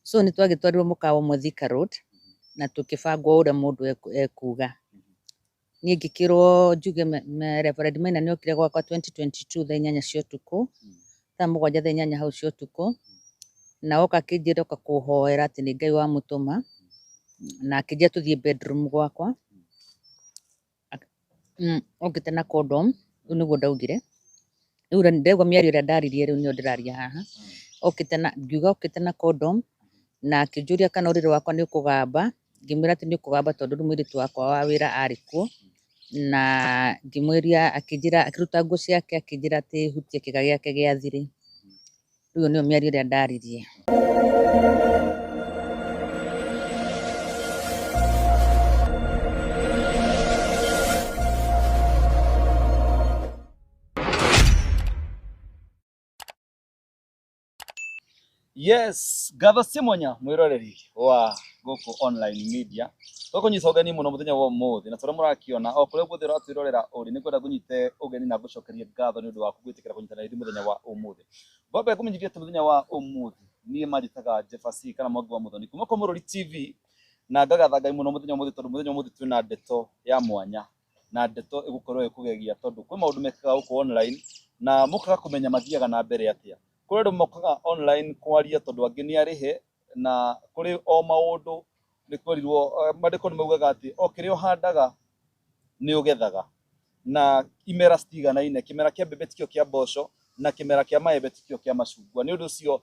So nĩ twagĩtwarirwo mũkawa ũmwe Thika Road na tũkĩbangwo ũrĩa mũndũ ekuga. Niĩ ngĩkĩrwo njuge Reverend Maina nĩ okire gwakwa 2022 thaa 8 cia ũtukũ, thaa 7 thaa 8 hau cia ũtukũ, na oka akĩnjĩra oka kũhoera atĩ nĩ Ngai wamũtũma, na akĩnjĩra tũthiĩ bedroom gwakwa. Okĩte na condom, rĩu nĩguo ndaugire. Rĩu ndĩraigua mĩario ĩrĩa ndaririe rĩu nĩyo ndĩraria haha. Okĩte na, ngiuga okĩte na condom, na akĩnjũria kana ũrĩrĩ wakwa nĩ ũkũgamba, ngĩmwĩra atĩ nĩ ũkũgamba tondũ rĩu mũirĩtu wakwa wa wĩra arĩ kuo, na ngĩmwĩria, akĩnjĩra, akĩruta nguo ciake akĩnjĩra atĩ hutie kĩga gĩake gĩa thiri. Rĩu ĩyo nĩyo mĩario ĩrĩa ndaririe. Yes, ngatho cia mwanya mwiroreri wa gũkũ online media. Tũkũnyita ũgeni mũno mũthenya wa ũmũthĩ na tũrĩa mũrakiona o kũrĩa guothe ũratwĩrorera ũrĩ nĩ ngwenda ngũnyite ũgeni na ngũcokerie ngatho nĩ ũndũ waku gwĩtĩkĩra kũnyitanĩra ithuĩ mũthenya wa ũmũthĩ. Ngwambe ngũmenyithie atĩ mũthenya wa ũmũthĩ niĩ manjĩtaga Jefferson kana Mwangi wa Mũthoni kuma kwa Mũrũri TV na ngagatha Ngai mũno mũthenya wa ũmũthĩ tondũ mũthenya wa ũmũthĩ twĩna ndeto ya mwanya na ndeto ĩgũkorwo ĩkũgegia tondũ kwĩ maũndũ mekĩkaga gũkũ online na mũkaga kũmenya mathiaga na mbere atĩa. Kũrĩ andũ mokaga online kwaria tondũ angĩ nĩ arĩhe na kũrĩ o maũndũ nĩ kwerirwo, maandĩko nĩ maugaga atĩ o kĩrĩa ũhandaga nĩ ũgethaga na imera citiganaine, kĩmera kĩa mbembe tikĩo kĩa mboco na kĩmera kĩa maembe tikĩo kĩa macungwa. Nĩ ũndũ ũcio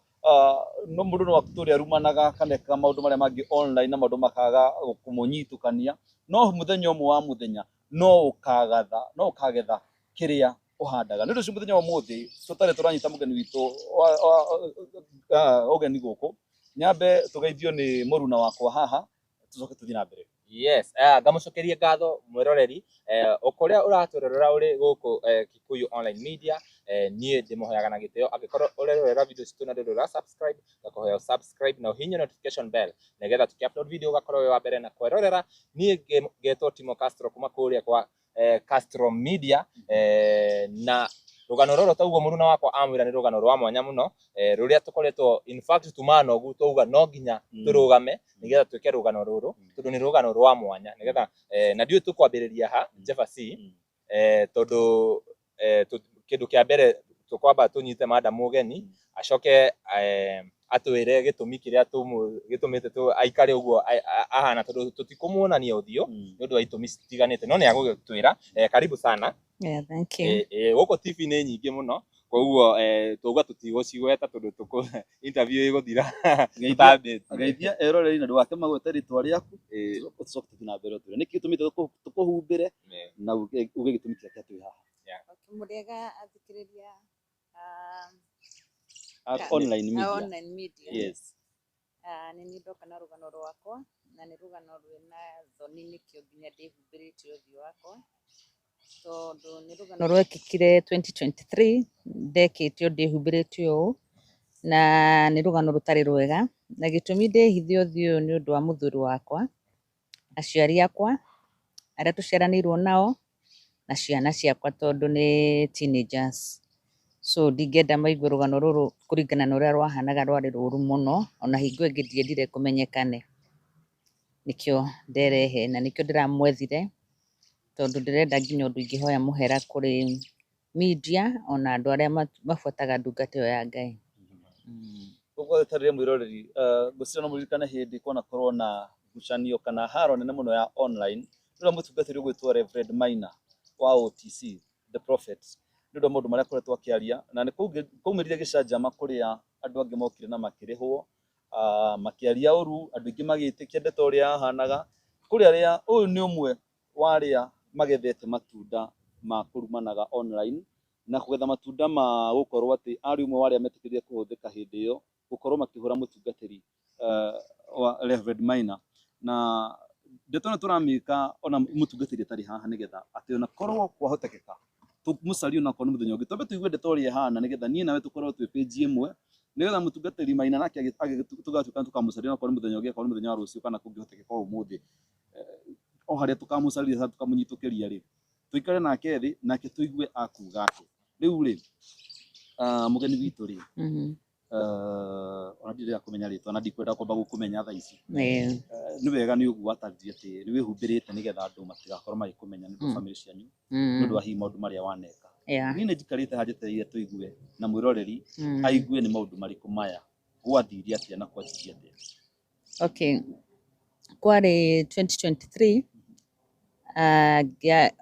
no mũndũ no atũre arumanaga kana ekaga maũndũ marĩa mangĩ online na maũndũ makaga kũmũnyitũkania, no mũthenya ũmwe wa mũthenya no ũkagatha, no ũkagetha kĩrĩa ũhandaga. Nĩ ũndũ ũcio mũthenya wa ũmũthĩ tũtarĩ tũranyita mũgeni witũ ũgeni gũkũ, nyambe tũgeithio nĩ mũruna wakwa haha, tũcoke tũthiĩ na mbere. Yes, ngamũcokeria ngatho mwĩroreri o kũrĩa ũratwĩrorera ũrĩ gũkũ Kikuyu Online Media. Niĩ ndĩmũhoyaga na gĩtĩo angĩkorwo ũrerorera video citũ na ndũrĩ ũra subscribe, ngakũhoya subscribe na ũhihinye notification bell nĩgetha tũkĩ upload video ũgakorwo wĩ wa mbere na kwĩrorera. Niĩ ngetwo Timo Castro kuma kũrĩa kwa Castro Media, na rũgano rũrũ toguo mũruna wakwa amwĩra nĩ rũgano rwa mwanya mũno, rũrĩa tũkoretwo in fact tuma nogu twauga no nginya tũrũgame nĩgetha twĩke rũgano rũrũ tondũ nĩ rũgano rwa mwanya nĩgetha na ndiũĩ tũkwambĩrĩria ha Jefferson, tondũ kĩndũ kĩa mbere tũkwamba tũnyite madam ũgeni acoke atwĩre gĩtũmi kĩrĩa gĩtũmĩte aikare ũguo ahana tondũ tũtikũmuonania ũthiũ nĩ ũndũ wa itũmi citiganĩte, no nĩ agũgĩtwĩra. Karibu sana. Yeah, thank you. Gũkũ TV nĩ nyingĩ mũno koguo twauga tũtigũcigweta tondũ tũkũ interview ĩgũthira tũtambĩtie. Geithia eroreri na ndũgakĩmagwete rĩtwa rĩaku, tũcoke tũthiĩ na mbere ũtwĩre nĩkĩ gĩtũmĩte tũkũhumbĩre na uge gĩtũmi kĩrĩa kĩatwĩ haha. Mũrĩega athikĩrĩria Online media. Online media. Yes. Nĩ niĩ ndoka na rũgano rwakwa na nĩ rũgano rwĩna thoni nĩkĩo nginya ndĩhumbĩrĩte ũthiũ wakwa tondũ nĩ rũgano rwekĩkire 2023 ndekĩte o ndĩhumbĩrĩte ũũ na nĩ rũgano rũtarĩ rwega na gĩtũmi ndĩhithe ũthiũ ũyũ nĩ ũndũ wa mũthuri wakwa, aciari akwa arĩa tũciaranĩirwo nao na ciana ciakwa tondũ nĩ teenagers. So ndingĩenda maigue rũgano rũrũ kũringana na ũrĩa rwahanaga rwarĩ rũru mũno ona hingo ĩngĩ ndiendire kũmenyekane. Nĩkĩo nderehe na nĩkĩo ndĩramwethire tondũ ndĩrenda nginya ũndũ ingĩhoya mũhera kũrĩ media ona andũ arĩa mabuataga ndungata ĩyo ya Ngai. Ũguo ũtarĩ mwĩroreri, ngwĩciria no mũririkane hĩndĩ kwanakorwo na ngucanio kana haro nene mũno ya online nĩ ũrĩa mũtungatĩri ũgwĩtwo Reverend Maina wa OTC the Prophet nĩ ũndũ wa maũndũ marĩa akoretwo akĩaria na nĩ kwaumĩrire gĩcanjama kũrĩa andũ angĩ mokire na makĩrĩhwo, makĩaria ũru, andũ aingĩ magĩtĩkia ndeto ũrĩa yahanaga. Kũrĩ arĩa, ũyũ nĩ ũmwe wa arĩa magethete matunda ma kũrumanaga online na kũgetha matunda ma gũkorwo atĩ arĩ ũmwe wa arĩa metĩkĩrire kũhũthĩka hĩndĩ ĩyo gũkorwo makĩhũra mũtungatĩri wa Reverend Maina na ndeto ĩno tũramĩka ona mũtungatĩri atarĩ haha nĩgetha atĩ ona korwo kwahotekeka tũmũcarie onakorwo nĩ mũthenya ũngĩ twambe tũigue ndeto ũrĩa ĩhana nĩgetha niĩ nawe tũkorwo twĩ page ĩmwe nĩgetha mũtungatĩri Maina nake tũgatuĩka tũkamũcaria onakorwo nĩ mũthenya ũngĩ akorwo nĩ mũthenya wa rũciũ kana kũngĩhotekeka o ũmũthĩ, o harĩa tũkamũcaria tũkamũnyitũkĩria rĩ tũikare nake thĩ nake tũigue akuga atĩa. Rĩu rĩ, mũgeni witũ rĩ, Ona ndirĩ kũmenya rĩtwa na ndikwenda kwamba gũkũmenya thaa ici. Ĩĩ. Nĩ wega nĩ ũguo watarĩria atĩ nĩ wĩhumbĩrĩte nĩgetha andũ matigakorwo magĩkũmenya nĩ ũndũ wa family cianyu, nĩ ũndũ wa hihi maũndũ marĩa waneka. Niĩ nĩ njikarĩte haha njetereire tũigue na mwĩroreri aigue nĩ maũndũ marĩkũ maya, gwathire atĩa na kwanjirie atĩa. Okay. Kwarĩ 2023,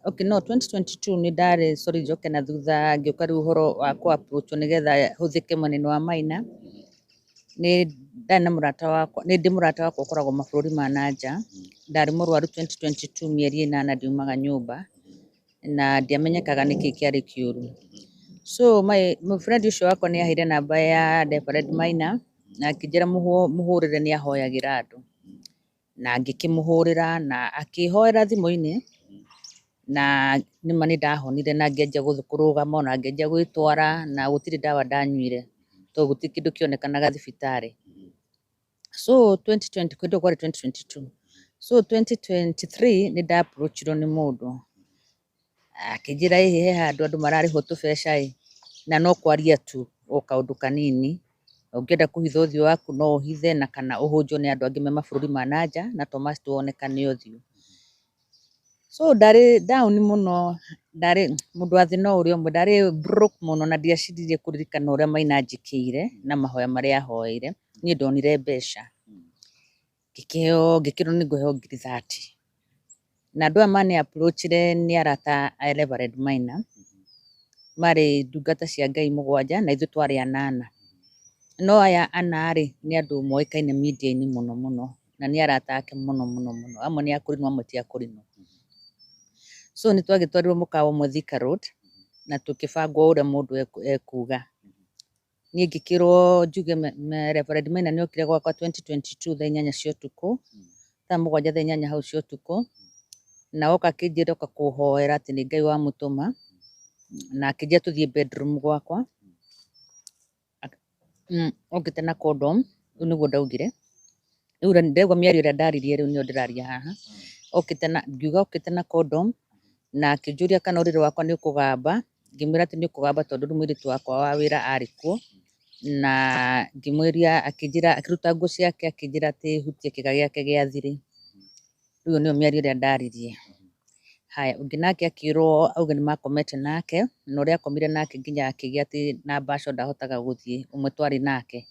okay, no 2022 nĩ ndarĩ, sorry, njoke na thutha ngĩũka rĩu ũhoro wa kũ approach nĩgetha hũthĩke mwena-inĩ wa Maina. Nĩ ndarĩ na mũrata wakwa, nĩ ndĩ mũrata wakwa ũkoragwo mabũrũri ma na nja. Ndarĩ mũrwaru 2022 mĩeri 8 ndiumaga nyũmba na ndiamenyekaga nĩkĩ kĩarĩ kĩũru. So my friend ũcio wakwa nĩ aheire namba ya Reverend Maina na akĩnjĩra mũhũrĩre nĩ ahoyagĩra andũ. Na ngĩkĩmũhũrĩra na akĩhoera thimũ-inĩ, na nĩma nĩ ndahonire na ngĩanjia kũrũgama ona ngĩanjia gwĩtwara na gũtirĩ ndawa ndanyuire tondũ gũtirĩ kĩndũ kĩonekanaga thibitarĩ. So 2020, kĩndũ kwarĩ 2022. So 2023 nĩ nda approachirwo nĩ mũndũ akĩnjĩra ĩhĩ he handũ andũ mararĩhwo tũbeca ĩ, na no kwaria tu o kaũndũ kanini, ũngĩenda kũhitha ũthiũ waku no ũhithe na kana ũhũnjwo nĩ andũ angĩ me mabũrũri ma na nja na to must wonekane ũthiũ. So ndarĩ down mũno, ndarĩ mũndũ wa thĩ no ũrĩa ũmwe, ndarĩ broke mũno na ndiaciririe kũririkana ũrĩa Maina anjĩkĩire na mahoya marĩa ahoeire. Niĩ ndonire mbeca ngĩkĩheo, ngĩkĩrwo nĩ ngũheo ngiri 30. Na andũ aya mani approachire nĩ arata a Reverend Maina, marĩ ndungata cia Ngai 7 na ithuĩ twarĩ 8. No aya ana rĩ nĩ andũ moĩkaine media-inĩ mũno mũno na nĩ arata ake mũno mũno mũno, amwe nĩ akũrinũ amwe ti akũrinũ. So nĩ twagĩtwarirwo mũkawa ũmwe Thika Road na tũkĩbangwo ũrĩa mũndũ ekuga. Niĩ ngĩkĩrwo njuge Reverend Maina nĩ okire gwakwa 2022 thaa 8 cia ũtukũ, thaa 7 thaa 8 hau cia ũtukũ, na oka akĩnjĩra oka kũhoera atĩ nĩ Ngai wamũtũma, na akĩnjĩra tũthiĩ bedroom gwakwa. Okĩte na condom, rĩu nĩguo ndaugire. Rĩu ndĩraigua mĩario ĩrĩa ndaririe rĩu nĩyo ndĩraria haha. Okĩte na, ngiuga okĩte na condom, na akĩnjũria kana ũrĩrĩ wakwa nĩ ũkũgamba, ngĩmwĩra atĩ nĩ ũkũgamba tondũ rĩu mũirĩtu wakwa wa wĩra arĩ kuo, na ngĩmwĩria, akĩnjĩra, akĩruta nguo ciake akĩnjĩra atĩ hutie kĩga gĩake gĩa thiri. Rĩu ĩyo nĩyo mĩario ĩrĩa ndaririe. Haya, ũngĩ nake akĩrwo auge nĩ makomete nake, na ũrĩa akomire nake nginya akĩgĩa atĩ na mbaco ndahotaga gũthiĩ, ũmwe twarĩ nake.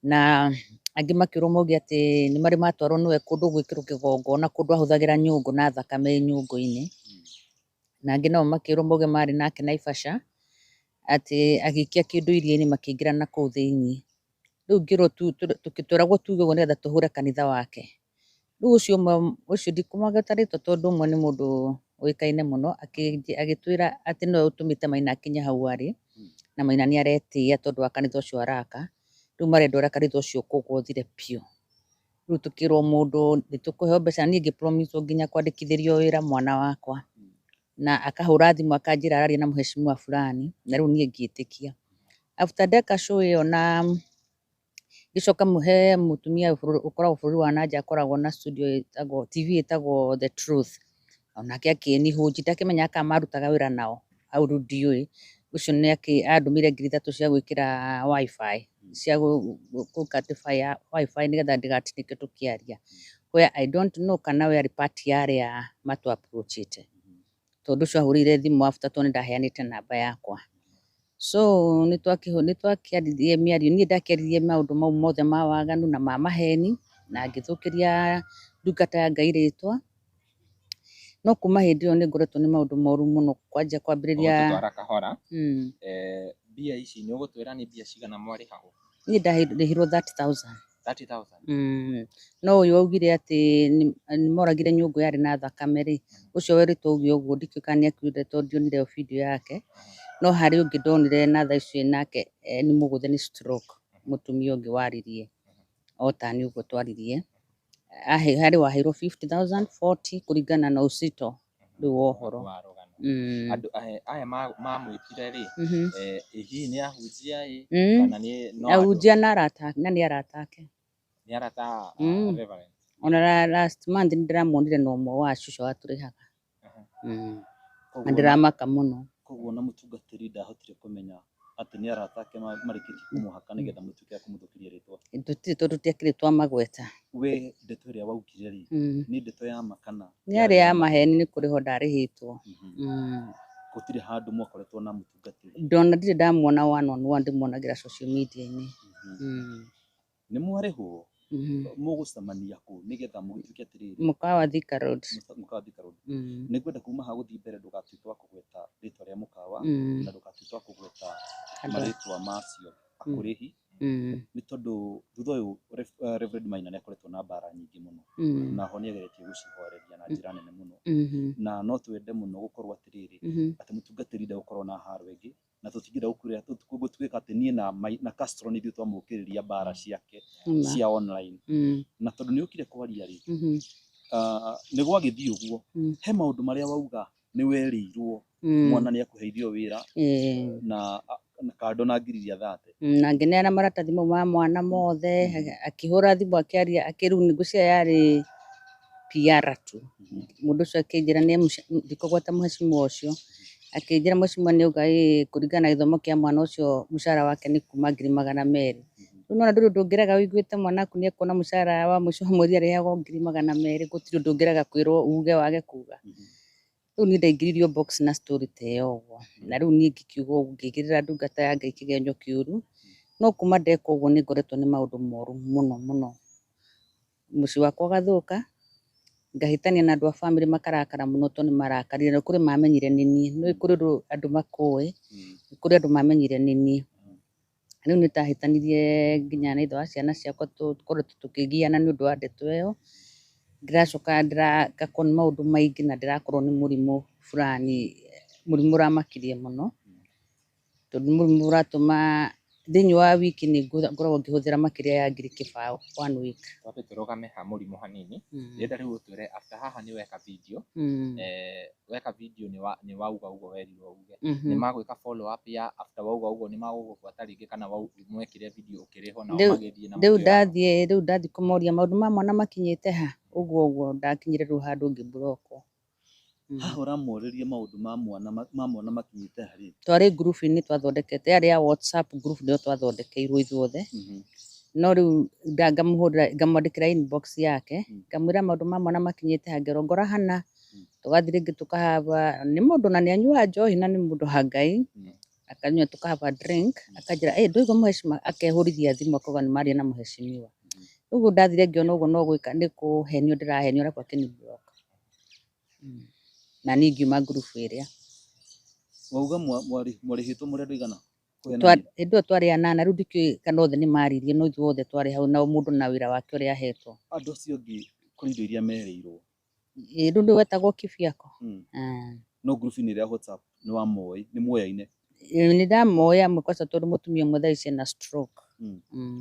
Na angĩ makĩrwo mauge atĩ nĩ marĩ matwarwo nĩwe kũndũ gwĩkĩrwo kĩgongona, kũndũ ahũthagĩra nyũngũ na thakame nyũngũ-inĩ. Na angĩ nao makĩrwo mauge marĩ nake Naivasha, atĩ agĩikia kĩndũ iria-inĩ makĩingĩra na kũu thĩiniĩ. Rĩu ngĩrwo tũkĩtwĩragwo tuge ũguo nĩgetha tũhũre kanitha wake. Rĩu ũcio ũmwe, ũcio ndikũmũgweta rĩtwa tondũ ũmwe nĩ mũndũ ũĩkaine mũno, agĩtwĩra atĩ nĩwe ũtũmĩte Maina akinye hau arĩ, na Maina nĩ aretĩĩa tondũ wa kanitha ũcio araka. Rĩu marenda ũrĩa kanitha ũcio ũkũgwa ũthire biũ. Rĩu tũkĩrwo mũndũ nĩ tũkũheo mbeca, niĩ ngĩ promise nginya kwandĩkithĩrio wĩra mwana wakwa. Na akahũra thimũ akanjĩra araria na mheshimiwa fulani, na rĩu niĩ ngĩtĩkia. After ndeka show ĩyo na ngĩcoka he mũtumia ũkoragwo bũrũri wa na nja akoragwo na studio ĩtagwo TV ĩtagwo The Truth. Onake akĩnihũnji ndakĩmenyaga kana marutaga wĩra nao, hau rĩu ndiũĩ. Ũcio nĩ andũmĩire ngiri 3 cia gwĩkĩra WiFi, cia gũ certify WiFi nĩgetha ndigatinĩke tũkĩaria. Where I don't know kana we arĩ part ya arĩa matũ approachĩte. Tondũ ũcio ahũrĩire thimũ after tondũ nĩndaheanĩte namba yakwa. So nĩ twakĩaririe mĩario, niĩ ndakĩaririe maũndũ mau mothe ma waganu na ma maheni, na ngĩthũkĩria ndungata ya Ngai rĩtwa. No kuma hĩndĩ ĩyo nĩ ngoretwo nĩ maũndũ moru mũno kwanja kwambĩrĩria. Ũgũtũtwara kahora. Mbia ici nĩ ũgũtwĩra nĩ mbia cigana mwarĩhagwo? Niĩ ndarĩhirwo 30,000. 30,000? No ũyũ augire atĩ nĩ moragire nyũngũ yarĩ na thakame rĩ, ũcio werĩtwo auge ũguo ndikĩũĩ kana nĩ akuire tondũ ndionire video yake. No harĩ ũngĩ ndonire na thaa ici nake nĩ mũgũthe nĩ stroke, mũtumia ũngĩ waririe o ta niĩ ũguo twaririe. Harĩ waheirwo 50,000, 40 kũringana na ũcito rĩu wa ũhoro. Wa rũgano. Andũ aya mamwĩtire rĩ, hihi nĩ ahunjia ĩ kana nĩ no andũ? Ahunjia na arata, na nĩ arata ake. Nĩ arata a Reverend? Ona last month nĩ ndĩramuonire na ũmwe wa acio ũcio watũrĩhaga. Na ndĩramaka mũno. Koguo na mũtungatĩri ndahotire kũmenya Atĩ nĩ arata ake marĩkĩtie kũmũhaka nĩgetha mũtuĩke a kũmũthũkĩria rĩtwa. Tũtirĩ tondũ tũtiakĩrĩ twamagweta. We ndeto ĩrĩa waugire rĩ, nĩ ndeto ya ma kana Nĩ yarĩ ya maheni, nĩ kũrĩhwo ndarĩhĩtwo. Gũtirĩ handũ mwakoretwo na mũtungatĩri? Ndona ndirĩ ndamuona one on one, ndĩmuonagĩra social media-inĩ. Nĩ mwarĩhwo? Mũgũcemania kũ nĩgetha mũgĩtuĩke atĩrĩrĩ? Mũkawa Thika Road. Mũkawa Thika Road. Nĩ ngwenda kuma haha gũthiĩ mbere ndũgatuĩke wa kũgweta rĩtwa rĩa mũkawa na ndũgatuĩke wa kũgweta marĩtwa macio akũrĩhi, nĩ tondũ thutha ũyũ Reverend Maina nĩ akoretwo na mbara nyingĩ mũno, na ho nĩ ageretie gũcihoreria na njĩra nene mũno, na no twende mũno gũkorwo atĩrĩrĩ, atĩ mũtungatĩri ndegũkorwo na haro ĩngĩ, na tũtingĩenda gũtuĩka atĩ niĩ na Castro nĩ ithuĩ twamũkĩrĩria mbara ciake cia online. Na tondũ nĩ ũkire kwaria rĩ, nĩ gwagĩthiĩ ũguo, he maũndũ marĩa wauga nĩ werĩirwo mwana nĩ akũheithio wĩra na kando na ngiri iria 30. Na ngĩneana maratathi mau ma mwana mothe, akĩhũra thimũ akĩaria, akĩrĩu ngwĩciria yarĩ PR tu. Mũndũ ũcio akĩnjĩra nĩ ndikũgweta mũhecimiwa ũcio, akĩnjĩra mũhecimiwa nĩ auga ĩ kũringana na gĩthomo kĩa mwana ũcio mũcara wake nĩ kuma 200,000. Rĩu nĩwona ndũrĩ ũndũ ũngĩrega ũiguĩte mwana waku nĩ ekuona mũcara wa mũico wa mweri arĩhagwo 200,000, gũtirĩ ũndũ ũngĩrega kwĩrwo uge wage kuga. Rĩu niĩ ndaingĩririo box na story ta ĩyo ũguo, na rĩu niĩ ngĩkiuga ũguo ngĩigĩrĩra ndungata ya Ngai kĩgenyo kĩũru, no kuma ndeka ũguo nĩ ngoretwo nĩ maũndũ moru mũno mũno. Mũciĩ wakwa ũgathũka, ngahĩtania na andũ a bamĩrĩ makarakara mũno tondũ nĩ marakarire, na kũrĩ mamenyire nĩ niĩ, nĩ kũrĩ ũndũ andũ makũĩ, nĩ kũrĩ andũ mamenyire nĩ niĩ. Rĩu nĩ ndahĩtanirie nginya na ithe wa ciana ciakwa, tũkoretwo tũkĩgiana nĩ ũndũ wa ndeto ĩyo. Ndĩracoka ngakorwo nĩ maũndũ maingĩ na ndĩrakorwo nĩ mũrimũ fulani, mũrimũ ũramakirie mũno, tondũ nĩ mũrimũ ũratũma thĩinĩ wa wiki nĩ ngoragwo ngĩhũthĩra makĩria ya 20,000 one week. Twambe tũrũgame ha mũrimũ hanini. Ndĩrenda rĩu ũtwĩre after haha nĩ weka video, weka video nĩ wauga ũguo werirwo uge, nĩ magwĩka follow up ya after wauga ũguo, nĩ magũgũbuata rĩngĩ kana mwekire video ũkĩrĩhwo nao magĩthiĩ na Rĩu mũkĩoya? Ndathiĩ, rĩu ndathiĩ kũmoria maũndũ ma mwana makinyĩte ha, ũguo ũguo ndakinyire rĩu handũ ngĩ-block. Haha ũramorĩria maũndũ ma mwana makinyĩte harĩ? Twarĩ ngurubu-inĩ twathondekete, yarĩ ya WhatsApp group nĩyo twathondekeirwo ithuothe. No rĩu ngamũhũrĩra, ngamwandĩkĩra inbox yake, ngamwĩra maũndũ ma mwana makinyĩte ha, ngerwo ngora hana, tũgathiĩ rĩngĩ tũkahava, nĩ mũndũ na nĩ anyuaga njohi na nĩ mũndũ wa Ngai, akanyua tũkahava drink, akanjĩra ĩ ndũigua mũhecimiwa, akehũrithia thimũ akauga nĩ maria na mũhecimiwa. Ũguo ndathire ngĩona ũguo no gwĩka nĩ kũhenio ndĩrahenio, arabu akĩni block. Na niĩ ngiuma ngurubu ĩrĩa. Wauga mwarĩhĩtwo mũrĩ andũ aigana kũheana? Hĩndĩ ĩyo twarĩ anana, rĩu ndikĩũĩ kana othe nĩ maririe, no ithuothe twarĩ hau na o mũndũ na wĩra wake ũrĩa ahetwo. Andũ acio angĩ kũrĩ indo iria merĩirwo? Ĩ rĩu nĩ wetagwo Kibiako. No ngurubu-inĩ ĩrĩa ya WhatsApp nĩ wamoĩ, nĩ muoyaine? Nĩ ndamoĩ amwe kwaca tondũ mũtumia ũmwe thaa ici ena stroke.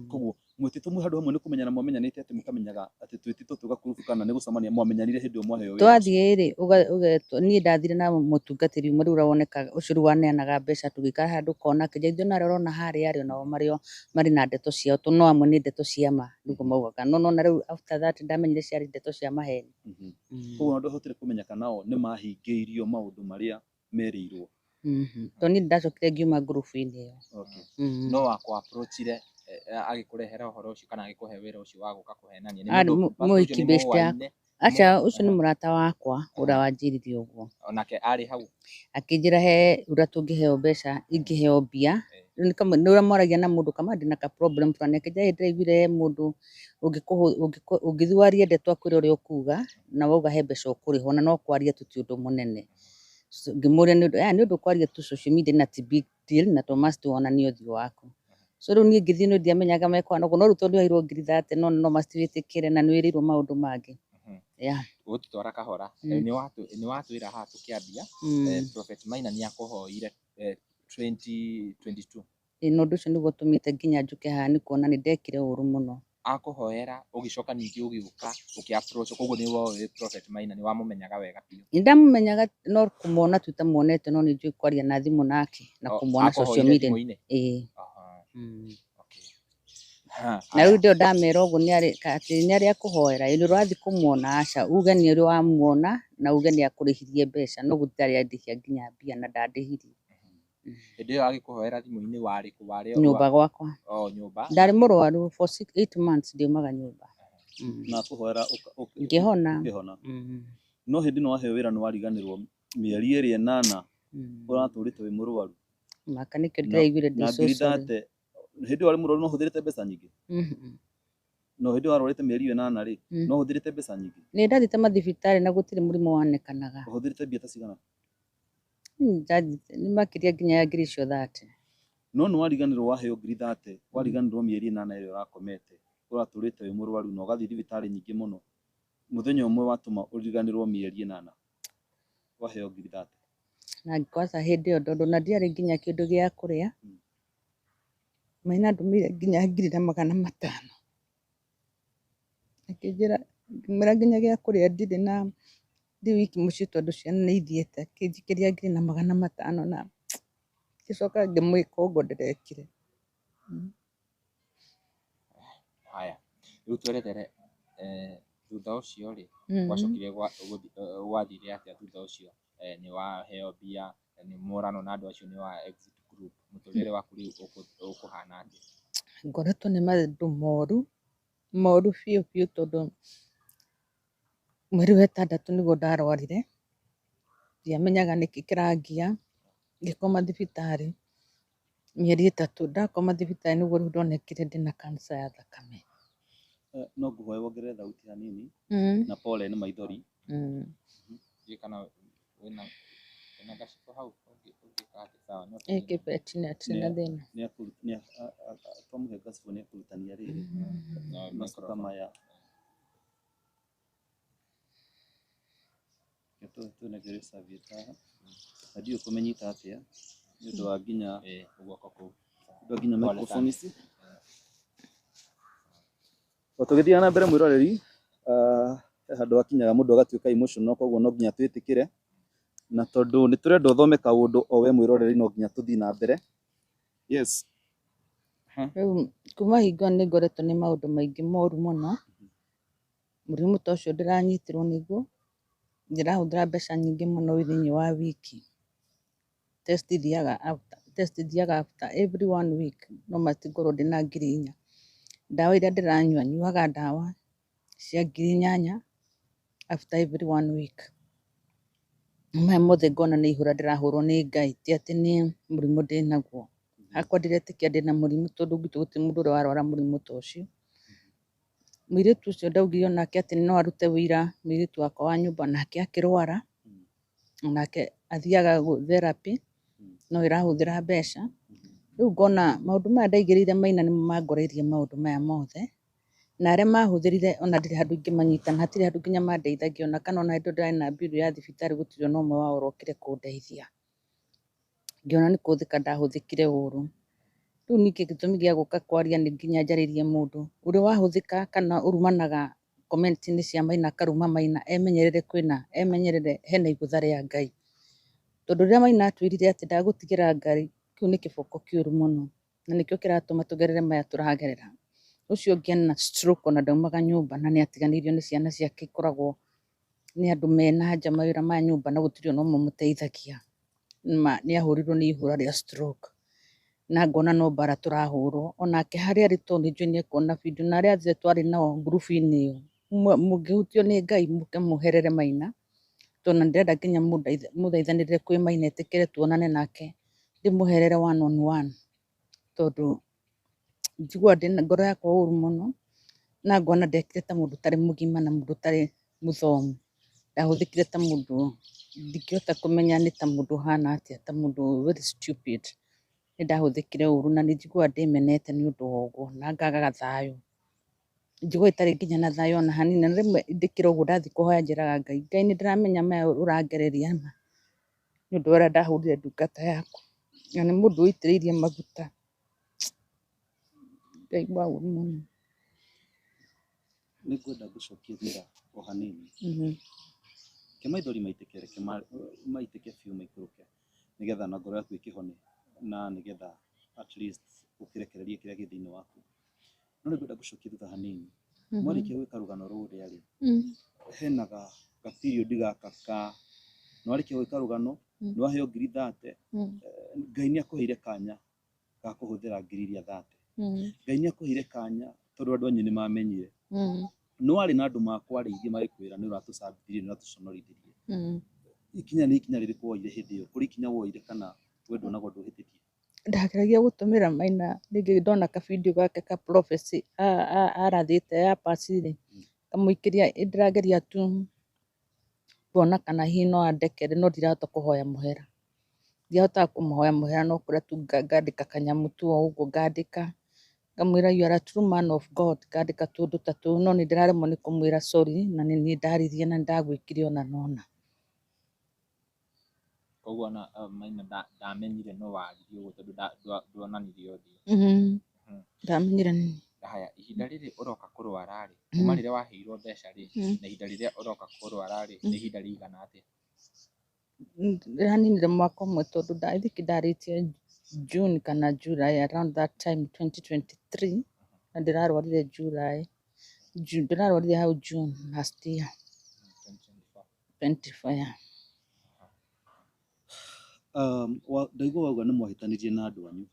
Koguo mwĩtĩtwo mwĩ handũ hamwe nĩ kũmenyana mwamenyanĩte, atĩ mũkamenyaga atĩ twĩtĩtwo tũgakurubu, kana nĩ gũcemania mwamenyanire hĩndĩ ĩyo mwaheo wĩra ũcio? Twathiĩ rĩ, ũgetwo, niĩ ndathire na mũtungatĩri ũmwe rĩu ũrĩa wonekaga ũcio rĩu waneanaga mbeca, tũgĩikara handũ kona akĩnjĩra ithuĩ narĩa ũrona harĩa rĩ, onao marĩ o marĩ na ndeto ciao, to no amwe nĩ ndeto cia ma nĩguo maugaga, no nona rĩu after that ndamenyire ciarĩ ndeto cia maheni. Koguo ndwahotire kũmenya kana o nĩ mahingĩirio maũndũ marĩa merĩirwo? Tondũ niĩ ndacokire ngiuma ngurubu-inĩ ĩyo. No wakũ approachire agĩkũrehera ũhoro ũcio kana agĩkũhe wĩra ũcio wa gũka kũhenania nĩ Arĩ mũndũ pastor ũcio mũhiki nĩ best yakwa. mũwaine? Aca, ũcio nĩ mũrata wakwa ũrĩa wanjĩrire ũguo. Onake arĩ hau? Akĩnjĩra he ũrĩa tũngĩheo mbeca, ingĩheo mbia. Rĩu nĩ ũrĩa mwaragia na mũndũ kama ndĩna ka problem fulani, akĩnjĩra ĩ ndĩraiguire he mũndũ ũngĩthiĩ warie ndeto akwĩre ũrĩa ũkuga, na wauga he mbeca ũkũrĩhwo, na no kwaria tu ti ũndũ mũnene. So, ngĩmũria nĩ ũndũ nĩ ũndũ kwaria tu social media na ti big deal, na to must wonanie ũthiũ waku. So rĩu niĩ ngĩthiĩ nĩ ndiamenyaga mekwana ũguo, no rĩu tondũ nĩwaheirwo 30,000 no must wĩtĩkĩre na nĩ wĩrĩirwo maũndũ mangĩ. Yeah. Gũtũtwara kahora. Nĩ watwĩra haha tũkĩambia, Prophet Maina nĩ akũhoire 2022. Ĩ, na ũndũ ũcio nĩguo ũtũmĩte nginya njũke haha, nĩ kuona nĩ ndekire ũru mũno. Akũhoera ũgĩcoka ningĩ ũgĩũka ũkĩ approach, koguo nĩ woĩ Prophet Maina, nĩ wamũmenyaga wega biũ? Nĩ ndamumenyaga, no kũmwona tu itamuonete, no nĩ njũĩ kwaria na thimũ nake na kũmuona social Akũhoire media. Thimũ-inĩ? Ĩĩ. Okay. Ha, Na rĩu ndĩo ndamera ũguo nĩ arĩ atĩ nĩ arĩ akũhoera, ĩ nĩ ũrathiĩ kũmuona, aca uge nĩ ũrĩ wamuona na uge nĩ akũrĩhirie mbeca, no gũtirĩ andĩhia nginya mbia na ndandĩhirie. Hĩndĩ ĩyo agĩkũhoera thimũ-inĩ warĩ kũ? Warĩ Nyũmba gwakwa. O nyũmba. Ndarĩ mũrwaru for 6 8 months ndiumaga nyũmba. Na kũhoera Ngĩhona. Ũkĩhona. No hĩndĩ ĩno waheo wĩra nĩ wariganĩrwo mĩeri ĩrĩ ĩnana ũratũrĩte wĩ mũrwaru. Maka nĩkĩo ndĩraiguire na ndĩ ngiri so sorry. 30 hĩndĩ ĩyo warĩ mũrwaru no ũhũthĩrĩte mbeca nyingĩ. No hĩndĩ ĩyo warwarĩte mĩeri ĩyo ĩnana rĩ, no ũhũthĩrĩte mbeca nyingĩ. Nĩ ndathiĩte mathibitarĩ na gũtirĩ mũrimũ wonekanaga. Ũhũthĩrĩte mbia ta cigana? Ndathiĩte nĩ makĩria nginya ya ngiri icio 30. No nĩ wariganĩrwo waheo ngiri 30, wariganĩrwo mĩeri ĩnana ĩrĩa ũrakomete, ũratũrĩte wĩ mũrwaru na ũgathiĩ thibitarĩ nyingĩ mũno. Mũthenya ũmwe watũma ũriganĩrwo mĩeri ĩnana waheo ngiri 30. Na kwanza hĩndĩ ĩyo tondũ na ndiarĩ nginya kĩndũ gĩa kũrĩa, Maina ndũmĩire nginya 1,500. Akĩnjĩra, ngĩmwĩra nginya gĩa kũrĩa ndirĩ na ndĩ wiki mũciĩ tondũ ciana nĩ ithiĩte, akĩnjikĩria 1,500 na ngĩcoka ngĩmwĩka ũguo ndĩrekire. Haya, rĩu twerethere thutha ũcio rĩ, gwacokire gwathire atĩa thutha ũcio? Nĩ waheo mbia, nĩ mũrano na andũ acio nĩ wa exit group, mũtũrĩre waku rĩu ũkũhana atĩa? Ngoretwo nĩ maũndũ moru, moru biũ biũ tondũ mweri wa ĩtandatũ nĩguo ndarwarire, ndiamenyaga nĩkĩ kĩrangia, ngĩkoma thibitarĩ mĩeri 3, ndakoma thibitarĩ nĩguo rĩu ndonekire ndĩna cancer ya thakame. No ngũhoe wongerere thauti hanini na pole nĩ maithori. Ndiũĩ kana wĩna gaciko hau ũngĩka atĩa? Sawa, no Ĩ kĩbeti na hatirĩ na thĩna. Twamũhe gacibũ nĩ ekũrutania rĩrĩ No, macuka microphone. maya. Tũnengere serviette haha na ndiũĩ kũmĩnyita atĩa nĩ ũndũ wa nginya Guoko kũu. nĩ ũndũ wa nginya Pole microphone sana. ici. O tũgĩthiaga na mbere mwĩroreri, he handũ hakinyaga mũndũ agatuĩka emotional, koguo no nginya twĩtĩkĩre, na tondũ nĩ tũrenda ũthome kaũndũ o we mwĩroreri no nginya tũthiĩ na mbere. Yes. Rĩu kuma hingo ĩyo nĩ ngoretwo nĩ maũndũ maingĩ moru mũno. Mũrimũ ta ũcio ndĩranyitirwo nĩguo, ndĩrahũthĩra mbeca nyingĩ mũno thĩinĩ wa wiki. Test thiaga after, test thiaga after every 1 week no must ngorwo ndĩna 4,000. Ndawa iria ndĩranyua, nyuaga ndawa cia 8,000 after every 1 week. Maya mothe ngona nĩ ihũra ndĩrahũrwo nĩ Ngai, ti atĩ nĩ mũrimũ ndĩnaguo. Hakwa ndiretĩkia ndĩna mũrimũ tondũ gwitũ gũtirĩ mũndũ ũrĩa warwara mũrimũ ta ũcio. Mũirĩtu ũcio ndaugire onake atĩ no arute wĩira, mũirĩtu wakwa wa nyũmba nake akĩrwara, onake athiaga therapy, no ĩrahũthĩra mbeca. Rĩu ngona maũndũ maya ndaigĩrĩire Maina nĩmo mangoreirie maũndũ maya mothe, na arĩa mahũthĩrire ona ndirĩ handũ ingĩmanyita na hatirĩ handũ nginya mandeithagia ona kana ona hĩndĩ ĩyo ndĩrarĩ na bill ya thibitarĩ gũtirĩ ona ũmwe wao ũrokire kũndeithia. Ngĩona nĩ kũhũthĩka ndahũthĩkire ũru. Rĩu ningĩ gĩtũmi gĩa gũka kwaria nĩ nginya njarĩrie mũndũ ũrĩa wahũthĩka kana ũrumanaga comment-inĩ cia Maina akaruma Maina emenyerere kwĩna emenyerere hena igũtha rĩa Ngai. Tondũ rĩrĩa Maina atwĩrire atĩ ndagũtigĩra Ngai, kĩu nĩ kĩboko kĩũru mũno na nĩkĩo kĩratũma tũgerere maya tũragerera. Ũcio ũngĩ ena stroke ona ndaumaga nyũmba na nĩ atiganĩirio nĩ ciana ciake ikoragwo nĩ andũ mena nja mawĩra ma nyũmba na gũtirĩ ona ũmwe ũmũteithagia. Ma nĩ ahũrirwo nĩ ihũra rĩa stroke na ngona no mbara tũrahũrwo onake harĩa arĩ tondũ nĩ njũĩ nĩ ekuona video na arĩa othe twarĩ nao ngurubu-inĩ ĩyo mũngĩhutio nĩ Ngai mũke mũherere Maina tondũ na ndĩrenda nginya mũthaithanĩrĩre kwĩ Maina etĩkĩre tuonane nake ndĩmũherere one on one tondũ njiguaga ndĩna ngoro yakwa ũru mũno na ngona ndekire ta mũndũ ũtarĩ mũgima na mũndũ ũtarĩ mũthomu. Ndahũthĩkire ta mũndũ ndingĩhota kũmenya nĩ ta mũndũ ũhana atĩa, ta mũndũ very stupid. Nĩ ndahũthĩkire ũru na nĩ njiguaga ndĩmenete nĩ ũndũ wa ũguo na ngagaga thayũ. Njiguaga itarĩ nginya na thayũ ona hanini na rĩmwe ndĩkĩra ũguo ndathiĩ kũhoya njĩraga Ngai, Ngai nĩ ndĩramenya maya ũrangereria ma nĩ ũndũ wa ũrĩa ndahũrire ndungata yaku na nĩ mũndũ ũitĩrĩirie maguta. Ngaigua ũru mũno. Nĩ ngwenda ngũcokie thutha o hanini. Ke maithori maitĩke, reke maitĩke biũ maikũrũke nĩgetha na ngoro yaku ĩkĩhone na nĩgetha at least ũkĩrekererie kĩrĩa gĩ thĩinĩ waku. No nĩ ngwenda ngũcokie thutha hanini. Mwarĩkia gwĩka rũgano rũrĩa rĩ, hena ga period gaka ka Nĩ warĩkia gwĩka rũgano, nĩ waheo ngiri 30. Ngai nĩ akũheire kanya ga kũhũthĩra ngiri iria 30. Ngai nĩ akũheire kanya tondũ andũ anyu nĩ mamenyire. Nĩ warĩ na andũ makwarĩirie magĩkwĩra nĩ ũratũcambithirie, nĩ ũratũconorithirie. Ikinya nĩ ikinya rĩrĩkũ woire hĩndĩ ĩyo? Kũrĩ ikinya woire kana we nduonagwo ndũhĩtĩtie? Ndageragia gũtũmĩra Maina rĩngĩ ndona ka video gake ka prophecy arathĩte ya pasi rĩ, ngamũikĩria, ndĩrageria tu kuona kana hihi no andekere, no ndirahota kũhoya mũhera. Ndihotaga kũmũhoya mũhera, no kũrĩa tu ngandĩka kanyamũ tu o ũguo ngandĩka, ngamwĩra you are a true man of God, ngandĩka tũndũ ta tũu, no nĩ ndĩraremwo nĩ kũmwĩra sorry na nĩ niĩ ndaririe na nĩ ndagwĩkire ũna na ũna. Koguo ona Maina ndamenyire no waririe ũguo tondũ nduonanirie ũthiũ. Ndamenyire nĩ niĩ. Haya, ihinda rĩrĩ ũroka kũrwara rĩ, kuma rĩrĩa waheirwo mbeca rĩ, na ihinda rĩrĩa ũroka kũrwara rĩ, nĩ ihinda rĩigana atĩa? Ndĩraninire mwaka ũmwe tondũ I think ndarĩtie June kana July around that time 2023, na ndĩrarwarire July. Ndĩrarwarire hau June last year. 2024. 24, yeah. Ndaigua wauga nĩ mwahĩtanirie na andũ anyu.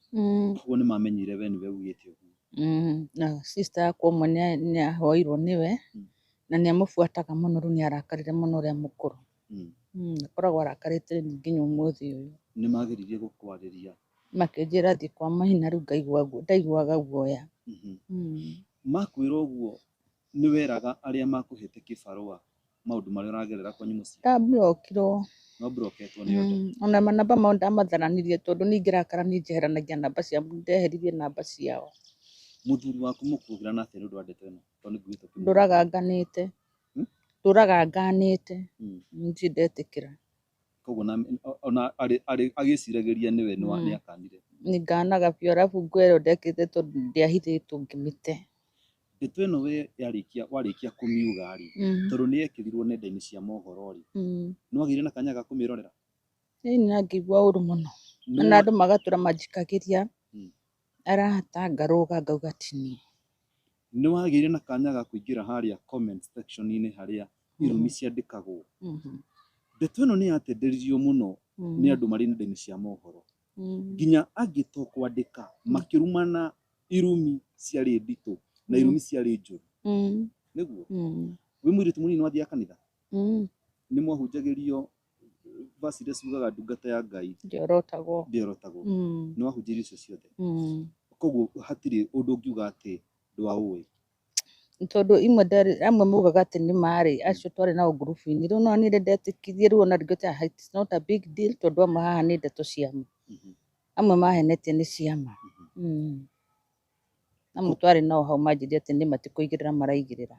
Koguo nĩ mamenyire we nĩwe ugĩte ũguo. Na sister yakwa ũmwe nĩ ahoirwo nĩwe, na nĩ amũbuataga mũno, rĩu nĩ arakarire mũno ũrĩa mũkũrũ. Akoragwo arakarĩte nginya ũmũthĩ ũyũ. Nĩ mageririe gũkwarĩria? Makĩnjĩra thiĩ kwa Maina, rĩu ngaigua ndaiguaga guoya. Makwĩra ũguo nĩ weraga arĩa makũhete kĩbarũa maũndũ marĩa ũragerera kwanyu mũciĩ? Ndamburokirwo. No mburoketwo nĩ othe? Ona manamba mao ndamatharanirie tondũ niĩ ingĩrakara niĩ njeheranagia namba ciao, ndeheririe namba ciao. Mũthuri waku mũkũgĩra atĩa nĩ ũndũ wa ndeto ĩno? Tondũ nĩ nguĩte ũkĩmwĩra. Ndũraga nganĩte. Ndũraga nganĩte. Ndirĩ ndetĩkĩra. Koguo ona arĩ agĩciragĩria nĩwe nĩ akanire. Nĩ nganaga biũ, arabu nguo ĩyo ndekĩrĩte tondũ ndiahithĩtwo ngĩmĩte. Ndeto ĩno we warĩkia kũmiuga rĩ, tondũ nĩ yekĩrirwo nenda-inĩ cia mohoro rĩ, nĩ wagĩire na kanya ga kũmĩrorera? Ĩni, na ngĩigua ũru mũno. Na andũ magatũra manjikagĩria arata, ngarũga ngauga ti niĩ. Nĩ wagĩire na kanya ga kũingĩra harĩa comment section-inĩ harĩa irumi ciandĩkagwo? Ndeto ĩno nĩ yatenderirio mũno nĩ andũ marĩ nenda-inĩ cia mohoro, nginya angĩ to kwandĩka makĩrumana irumi ciarĩ nditũ na irumi ciarĩ njũru. Nĩguo? Wĩ mũirĩtu mũnini wathiaga kanitha? Nĩ mwahunjagĩrio verse iria ciugaga ndungata ya Ngai Ndĩorotagwo. Ndĩorotagwo. Nĩ wahunjĩirio icio ciothe? Koguo hatirĩ ũndũ ũngiuga atĩ ndwaũĩ? Tondũ imwe ndarĩ, amwe maugaga atĩ nĩ marĩ acio twarĩ nao ngurubu-inĩ, rĩu no niĩ ndetĩkirie, rĩu ona ndingĩte it's not a big deal tondũ amwe haha nĩ ndeto cia ma, amwe mahenetie nĩ ciama. Amwe twarĩ nao hau manjĩrire atĩ nĩ matikũigĩrĩra maraigĩrĩra.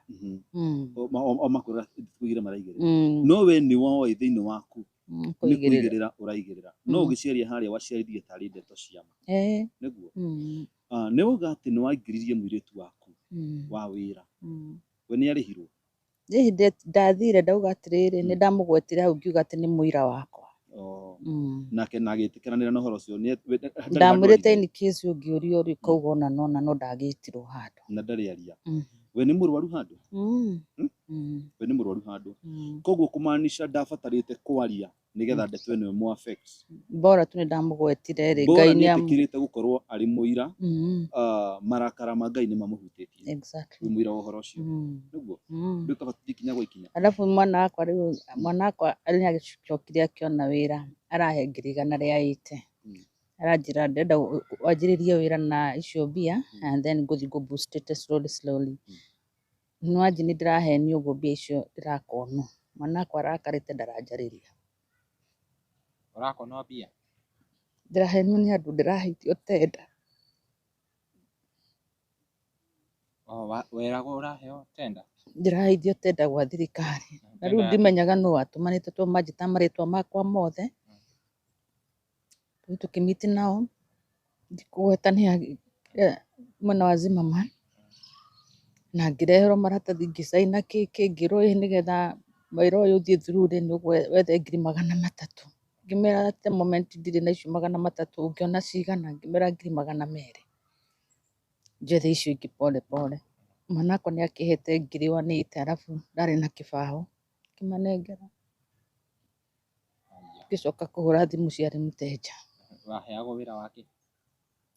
O makwĩra kũigĩrĩra maraigĩrĩra. No we nĩ woĩ thĩinĩ waku nĩ kũigĩrĩra. Kũigĩrĩra ũraigĩrĩra. No ũgĩciaria harĩa waciaririe tarĩ ndeto cia ma. Nĩguo? Nĩ wauga atĩ nĩ waingĩririe mũirĩtu waku wa wĩra. We nĩ arĩhirwo? Niĩ ndathire ndauga atĩrĩrĩ, nĩ ndamũgwetire hau ngiuga atĩ nĩ mũira wakwa. Nake na agĩtĩkĩranĩra na ũhoro ũcio? Ndarĩ handũ Ndamwĩrĩte aririe? in case ũngĩũrio rĩ, ũkauga ũna na ũna, no ndagĩtirwo handũ. Na ndarĩ aria. We nĩ mũrwaru handũ? We nĩ mũrwaru handũ? Koguo kũmaanisha ndabatarĩte kwaria nĩgetha ndeto ĩno ĩmũ affect. Bora tu nĩ ndamũgwetire rĩ, Bora Ngai nĩ nĩ am etĩkĩrĩte gũkorwo arĩ mũira. Marakara ma Ngai nĩ mamũhutĩtie. Wĩ mũira wa ũhoro ũcio. Nĩguo? Rĩu kaba tũthiĩ ikinya gwa ikinya. Alafu mwana wakwa rĩu, mwana wakwa nĩ agĩcokire akĩona wĩra, arahe ngiri 180. Aranjĩra ndĩrenda wanjĩrĩrie wĩra na icio mbia and then ngũthiĩ ngũ boost slowly slowly. Nĩ wanji nĩ ndĩrahenio ũguo mbia icio ndĩrakonwo. Mwana wakwa arakarĩte ndaranjarĩria. Ũrakonwo mbia? Ndĩrahenio nĩ andũ ndĩraheithio tender. Oh, weragwo ũraheo tender? Ndĩraheithio tender gwa thirikari. Na rĩu Tender ya ndimenyaga nũ watũmanĩte tondũ manjĩta marĩtwa makwa mothe. Rĩu tũkĩmiti nao, ndikũgweta nĩ mwena wa Zimmerman. Na ngĩreherwo maratathi ngĩcaina kĩ ngĩrwo ĩ nĩgetha wĩra ũyũ ũthiĩ through rĩ, nĩ wethe ngiri 300. Ngĩmera at the moment ndirĩ na icio 300, ũngĩona cigana? Ngĩmera ngiri 200. Njethe icio ingĩ pole pole. Mwana wakwa nĩ akĩhete ngiri 180, arabu ndarĩ na kĩbaũ ngĩmanengera. Ngĩcoka kũhũra thimũ ciarĩ mũteja. Waheagwo wĩra wake?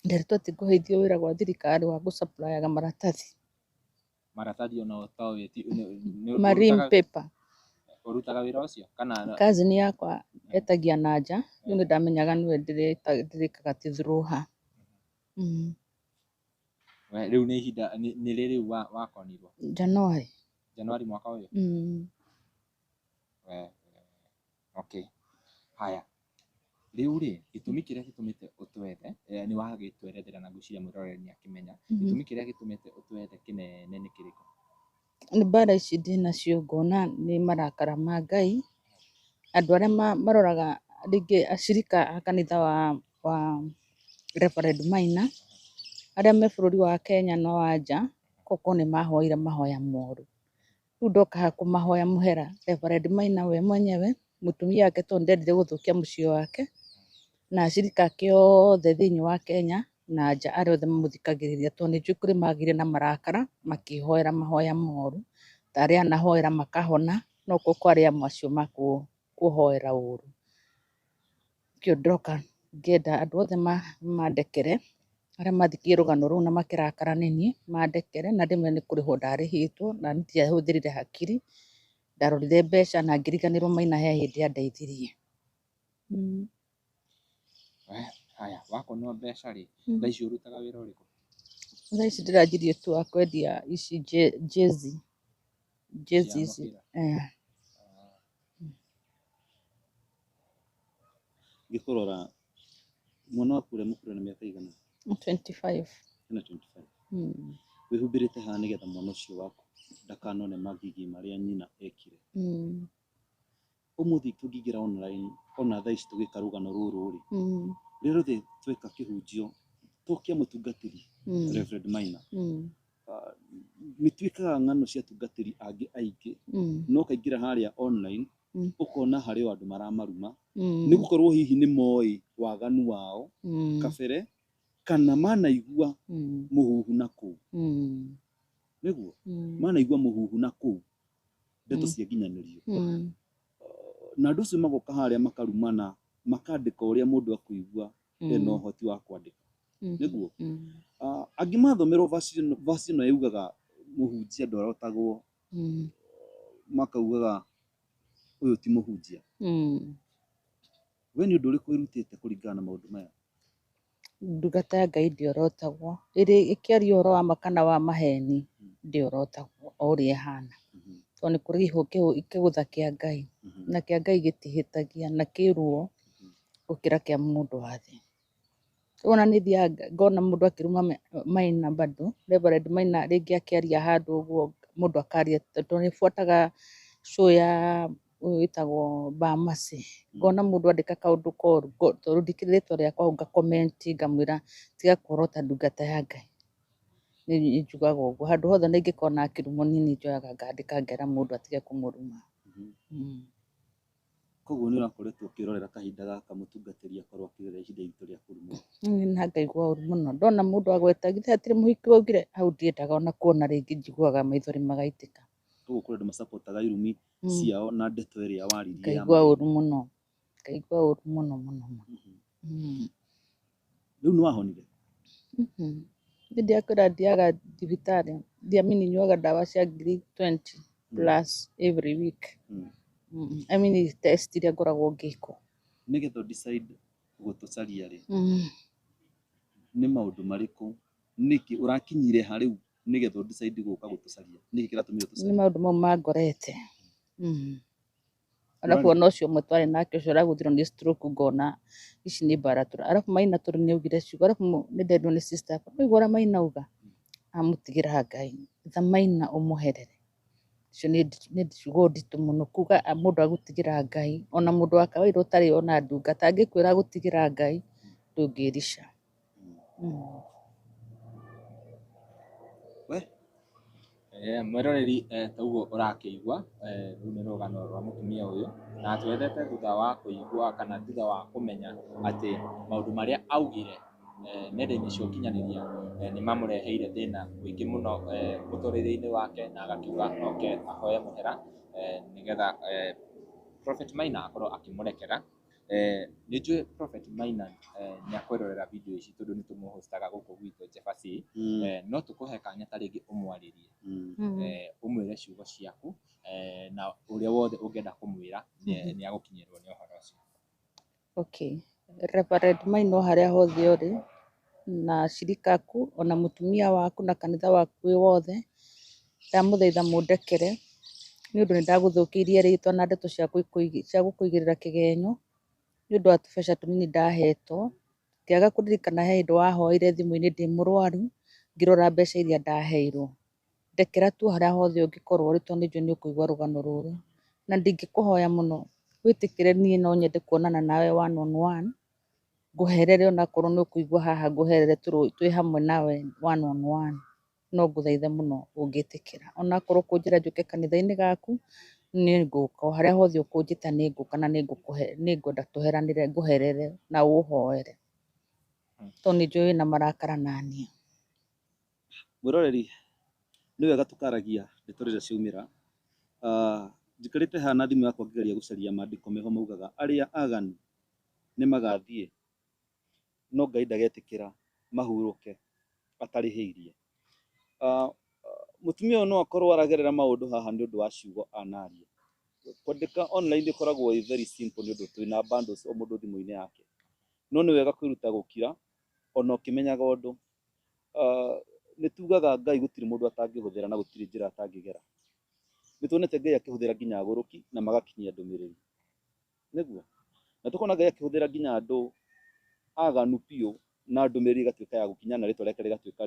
Nderitwo atĩ ngũheithio wĩra gwa thirikari wa gũcamplayaga maratathi. Maratathi ona ũtoĩ Marine paper. Ũrutaga wĩra ũcio kana? Cousin yakwa etagia na nja, rĩu nĩ ndamenyaga nĩwe ndĩrĩkaga ti through her. Rĩu nĩ ihinda nĩ rĩ rĩu wakonirwo? January. January mwaka ũyũ? Mm. Okay. Haya. Rĩu rĩ, gĩtũmi kĩrĩa gĩtũmĩte ũtwethe, nĩ wagĩtwerethera na ngwĩciria mwĩroreri nĩ akĩmenya. Gĩtũmi kĩrĩa gĩtũmĩte ũtwethe kĩnene nĩ kĩrĩkũ? Nĩ mbara ici ndĩnacio ngona nĩ marakara ma Ngai. Andũ arĩa maroraga rĩngĩ acirika a kanitha wa Reverend Maina, arĩa me bũrũri wa Kenya na wa nja, koko nĩ mahoire mahoya moru. Rĩu ndoka haha kũmahoya mũhera Reverend Maina we mwenyewe, mũtumia wake tondũ ndendire gũthũkia mũciĩ wake, na acirika ake othe thĩinĩ wa Kenya na nja arĩa othe mamũthikagĩrĩria, tondũ nĩ njũĩ kũrĩ magĩire na marakara makĩhoera mahoya moru, ta arĩa anahoera makahona, no kwarĩ amwe acio makũhoera ũru. Nĩkĩo ndoka ngĩenda andũ othe mandekere, arĩa mathikĩrĩirie rũgano rũu na makĩrakara nĩniĩ mandekere, na ndĩmere nĩ kũrĩhwo ndarĩhĩtwo na ndiahũthĩrire hakiri, ndarorire mbeca na ngĩriganĩrwo Maina he hĩndĩ andeithirie. Haya, wakonwo mbeca rĩ, thaa ici ũrutaga wĩra ũrĩkũ? Thaa ici ndĩranjirie tu wa kwendia ici jezi. Jezi ici. Ngĩkũrora mwana waku ũrĩa mũkũrũ na mĩaka igana? 25. Ena 25. Wĩhumbĩrĩte haha nĩgetha mwana ũcio waku ndakanone magigi marĩa nyina ekire. Ũmũthĩ tũngĩingĩra online ona thaa ici tũgĩka rũgano rũrũ rĩ, rĩrĩa rĩothe tweka kĩhunjio to kĩa mũtungatĩri Reverend Maina, nĩ twĩkaga ng'ano cia atungatĩri angĩ aingĩ, no ũkaingĩra harĩa online ũkona harĩ o andũ maramaruma, nĩ gũkorwo hihi nĩ moĩ waganu wao kabere, kana manaigua mũhuhu na kũu, nĩguo manaigua mũhuhu na kũu ndeto cia nginyanĩrio, na andũ acio magoka harĩa makarumana, makandĩka ũrĩa mũndũ akũigua ena ũhoti wa kwandĩka, nĩguo angĩ mathomerwo verse ĩno yugaga mũhunjia ndorotagwo, makaugaga ũyũ ti mũhunjia. We nĩ ũndũ ũrĩkũ wĩrutĩte kũringana na maũndũ maya? Ndungata ya Ngai ndĩorotagwo, ĩrĩ ĩkĩaria ũhoro wa ma kana wa maheni, ndĩorotagwo o ũrĩa ĩhana, tondũ nĩ kũrĩ kĩgũtha kĩa Ngai, na kĩa Ngai gĩtihĩtagia na kĩ ruo gũkĩra kĩa mũndũ wa thĩ. Ona nĩ thiaga ngona mũndũ akĩruma Maina bado, Reverend Maina rĩngĩ akĩaria handũ ũguo mũndũ akaria, tondũ nĩ buataga show ya ũyũ wĩtagwo Bamasi, ngona mũndũ andĩka kaũndũ koru, tondũ ndikĩrĩ rĩtwa rĩakwa hau nga comment ngamwĩra tiga kũorota ndungata ya Ngai. Nĩ njugaga ũguo handũ hothe na ingĩkona akĩrumwo niĩ nĩ njoyaga ngandĩka ngera mũndũ atige kũmũruma. Koguo nĩ ũrakoretwo ũkĩrorera kahinda gaka mũtungatĩri akorwo akĩrora ihinda iritũ rĩa kũrumwo? Na ngaigua ũru mũno ndona mũndũ agweta githĩ hatirĩ mũhiki waugire, hau ndiendaga ona kuona rĩngĩ, njiguaga maithori magaitĩka. Koguo kũrĩ andũ macapotaga irumi ciao na ndeto ĩrĩa waririe ya Ngaigua ũru mũno, ngaigua ũru mũno mũno mũno. Rĩu nĩ wahonire? Nĩ ndiakwĩra ndiaga thibitarĩ, ndiamini nyuaga ndawa cia ngiri 20 plus every week. I mean test iria ngoragwo ngĩkwo. Nĩgetha decide gũtũcaria rĩ, nĩ maũndũ marĩkũ, nĩkĩ ũrakinyire ha rĩu nĩgetha decide gũka gũtũcaria, nĩkĩ kĩratũmire ũtũcarie? Nĩ maũndũ mau mangorete. Arabu ona ũcio ũmwe twarĩ nake ũcio ũragũthirwo nĩ stroke, ngona ici nĩ mbara tũra. Arabu Maina tondũ nĩ augire ciugo, arabu nĩ ndendirwo nĩ sister yakwa, waigua ũrĩa Maina auga, amũtigĩra Ngai, tha Maina ũmũherere. Icio nĩ ciugo nditũ mũno kuga mũndũ agũtigĩra Ngai, ona mũndũ wa kawaida ũtarĩ ona ndungata angĩkwĩra agũtigĩra Ngai ndũngĩrica. We? Mwĩroreri, ta ũguo ũrakĩigua, rũu nĩ rũgano rwa mũtumia ũyũ, na twethete thutha wa kũigua kana thutha wa kũmenya atĩ maũndũ marĩa augire nenda-inĩ cia ũkinyanĩria nĩ mamũreheire thĩna mũingĩ mũno mũtũrĩre-inĩ wake, na agakiuga oke ahoe mũhera nĩgetha Prophet Maina akorwo akĩmũrekera. Nĩ njũĩ Prophet Maina nĩ akwĩrorera video ici tondũ nĩ tũmũhostaga gũkũ gwitũ Jebasi. No tũkũhe kanya ta rĩngĩ ũmwarĩrie, ũmwĩre ciugo ciaku, na ũrĩa wothe ũngĩenda kũmwĩra nĩ agũkinyĩrwo nĩ ũhoro ũcio. Okay. Reverend Maina o harĩa hothe ũrĩ na ashirika aku ona mũtumia waku na kanitha waku wĩ wothe, ndamũthaitha mũndekere nĩ ũndũ nĩ ndagũthũkĩirie rĩtwa na ndeto cia gũkũigĩrĩra kĩgenyo nĩ ũndũ wa tũbeca tũnini ndahetwo. Ngĩaga kũririkana he hĩndĩ wahoire thimũ-inĩ ndĩ mũrwaru ngĩrora mbeca iria ndaheirwo. Ndekera tu harĩa hothe ũngĩkorwo ũrĩ tondũ nĩ njũĩ nĩ ũkũigua rũgano rũrũ. Na ndingĩkũhoya mũno wĩtĩkĩre niĩ no nyende kuonana nawe one on one, ngũherere onakorwo nĩ ũkũigua haha ngũherere twĩ hamwe nawe one on one. No ngũthaithe mũno ũngĩtĩkĩra. Onakorwo ũkũnjĩra njũke kanitha-inĩ gaku nĩ ngũka, o harĩa hothe ũkũnjĩta nĩ ngũka na nĩ ngwenda tũheranĩre ngũherere na ũhoere. Tondũ nĩ njũĩ wĩna marakara naniĩ. Mwĩroreri, nĩ wega tũkaragia ndeto rĩrĩa ciaumĩra. Njikarĩte haha na thimũ yakwa ngĩgeria gũcaria maandĩko meho maugaga arĩa aganu nĩ magathiĩ no Ngai ndagetĩkĩra mahurũke atarĩhĩirie. Mũtumia ũyũ no akorwo aragerera maũndũ haha nĩ ũndũ wa ciugo anaria. Kwandĩka online ĩkoragwo ĩ very simple nĩ ũndũ twĩna bundles o mũndũ thimũ-inĩ yake. No nĩ wega kwĩruta gũkira ona ũkĩmenyaga ũndũ. Nĩ tugaga Ngai gũtirĩ mũndũ atangĩhũthĩra na gũtirĩ njĩra atangĩgera. Nĩ tuonete Ngai akĩhũthĩra nginya agũrũki na magakinyia ndũmĩrĩri. Nĩguo? Na tũkona Ngai akĩhũthĩra nginya andũ aganu biũ na ndũmĩrĩri ĩgatuĩka ya gũkinya na rĩtwa rĩake rĩgatuĩka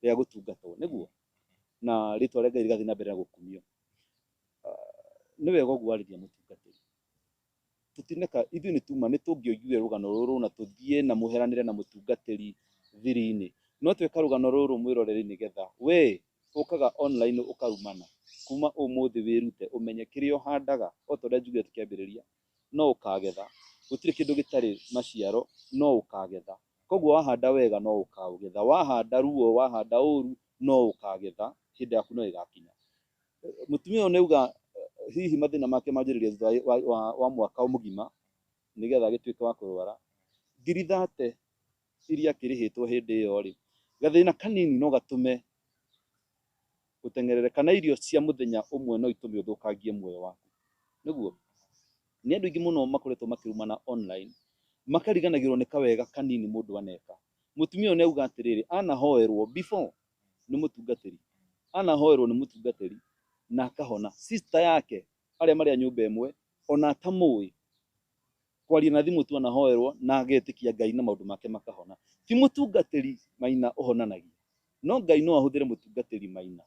rĩa gũtungatwo. Nĩguo? Na rĩtwa rĩa Ngai rĩgathiĩ na mbere na gũkumio. Nĩ wega ũguo warĩria mũtungatĩri. Tũtineka ithuĩ nĩ tuma nĩ tũngĩoiguire rũgano rũrũ na tũthiĩ na mũheranĩre na mũtungatĩri thiri-inĩ. No tweka rũgano rũrũ mwĩroreri nĩgetha we ũkaga online ũkarumana kuma ũmũthĩ wĩrute ũmenye kĩrĩa ũhandaga o ta ũrĩa njugire tũkĩambĩrĩria no ũkagetha. Gũtirĩ kĩndũ gĩtarĩ maciaro no ũkagetha. Koguo wahanda wega no ũkaũgetha, wahanda ruo wahanda ũru no ũkagetha, hĩndĩ yaku no ĩgakinya. Mũtumia ũyũ nĩ auga hihi mathĩna make manjĩrĩria thutha wa mwaka mũgima nĩgetha agĩtuĩke wa kũrwara. 30,000 iria akĩrĩhĩtwo hĩndĩ ĩyo rĩ, gathĩna kanini no gatũme ũteng'erere kana irio cia mũthenya ũmwe no itũme ũthũkangie muoyo waku. Nĩguo? Nĩ andũ aingĩ mũno makoretwo makĩrumana online makariganagĩrwo nĩ kawega kanini mũndũ aneka. Mũtumia ũyũ nĩ auga atĩrĩrĩ, anahoerwo before nĩ mũtungatĩri, anahoerwo nĩ mũtungatĩri na akahona. Sister yake arĩa marĩ a nyũmba ĩmwe ona atamũĩ kwaria na thimũ tu anahoerwo na agetĩkia Ngai na maũndũ make makahona. Ti mũtungatĩri Maina ũhonanagia, no Ngai no ahũthĩre mũtungatĩri Maina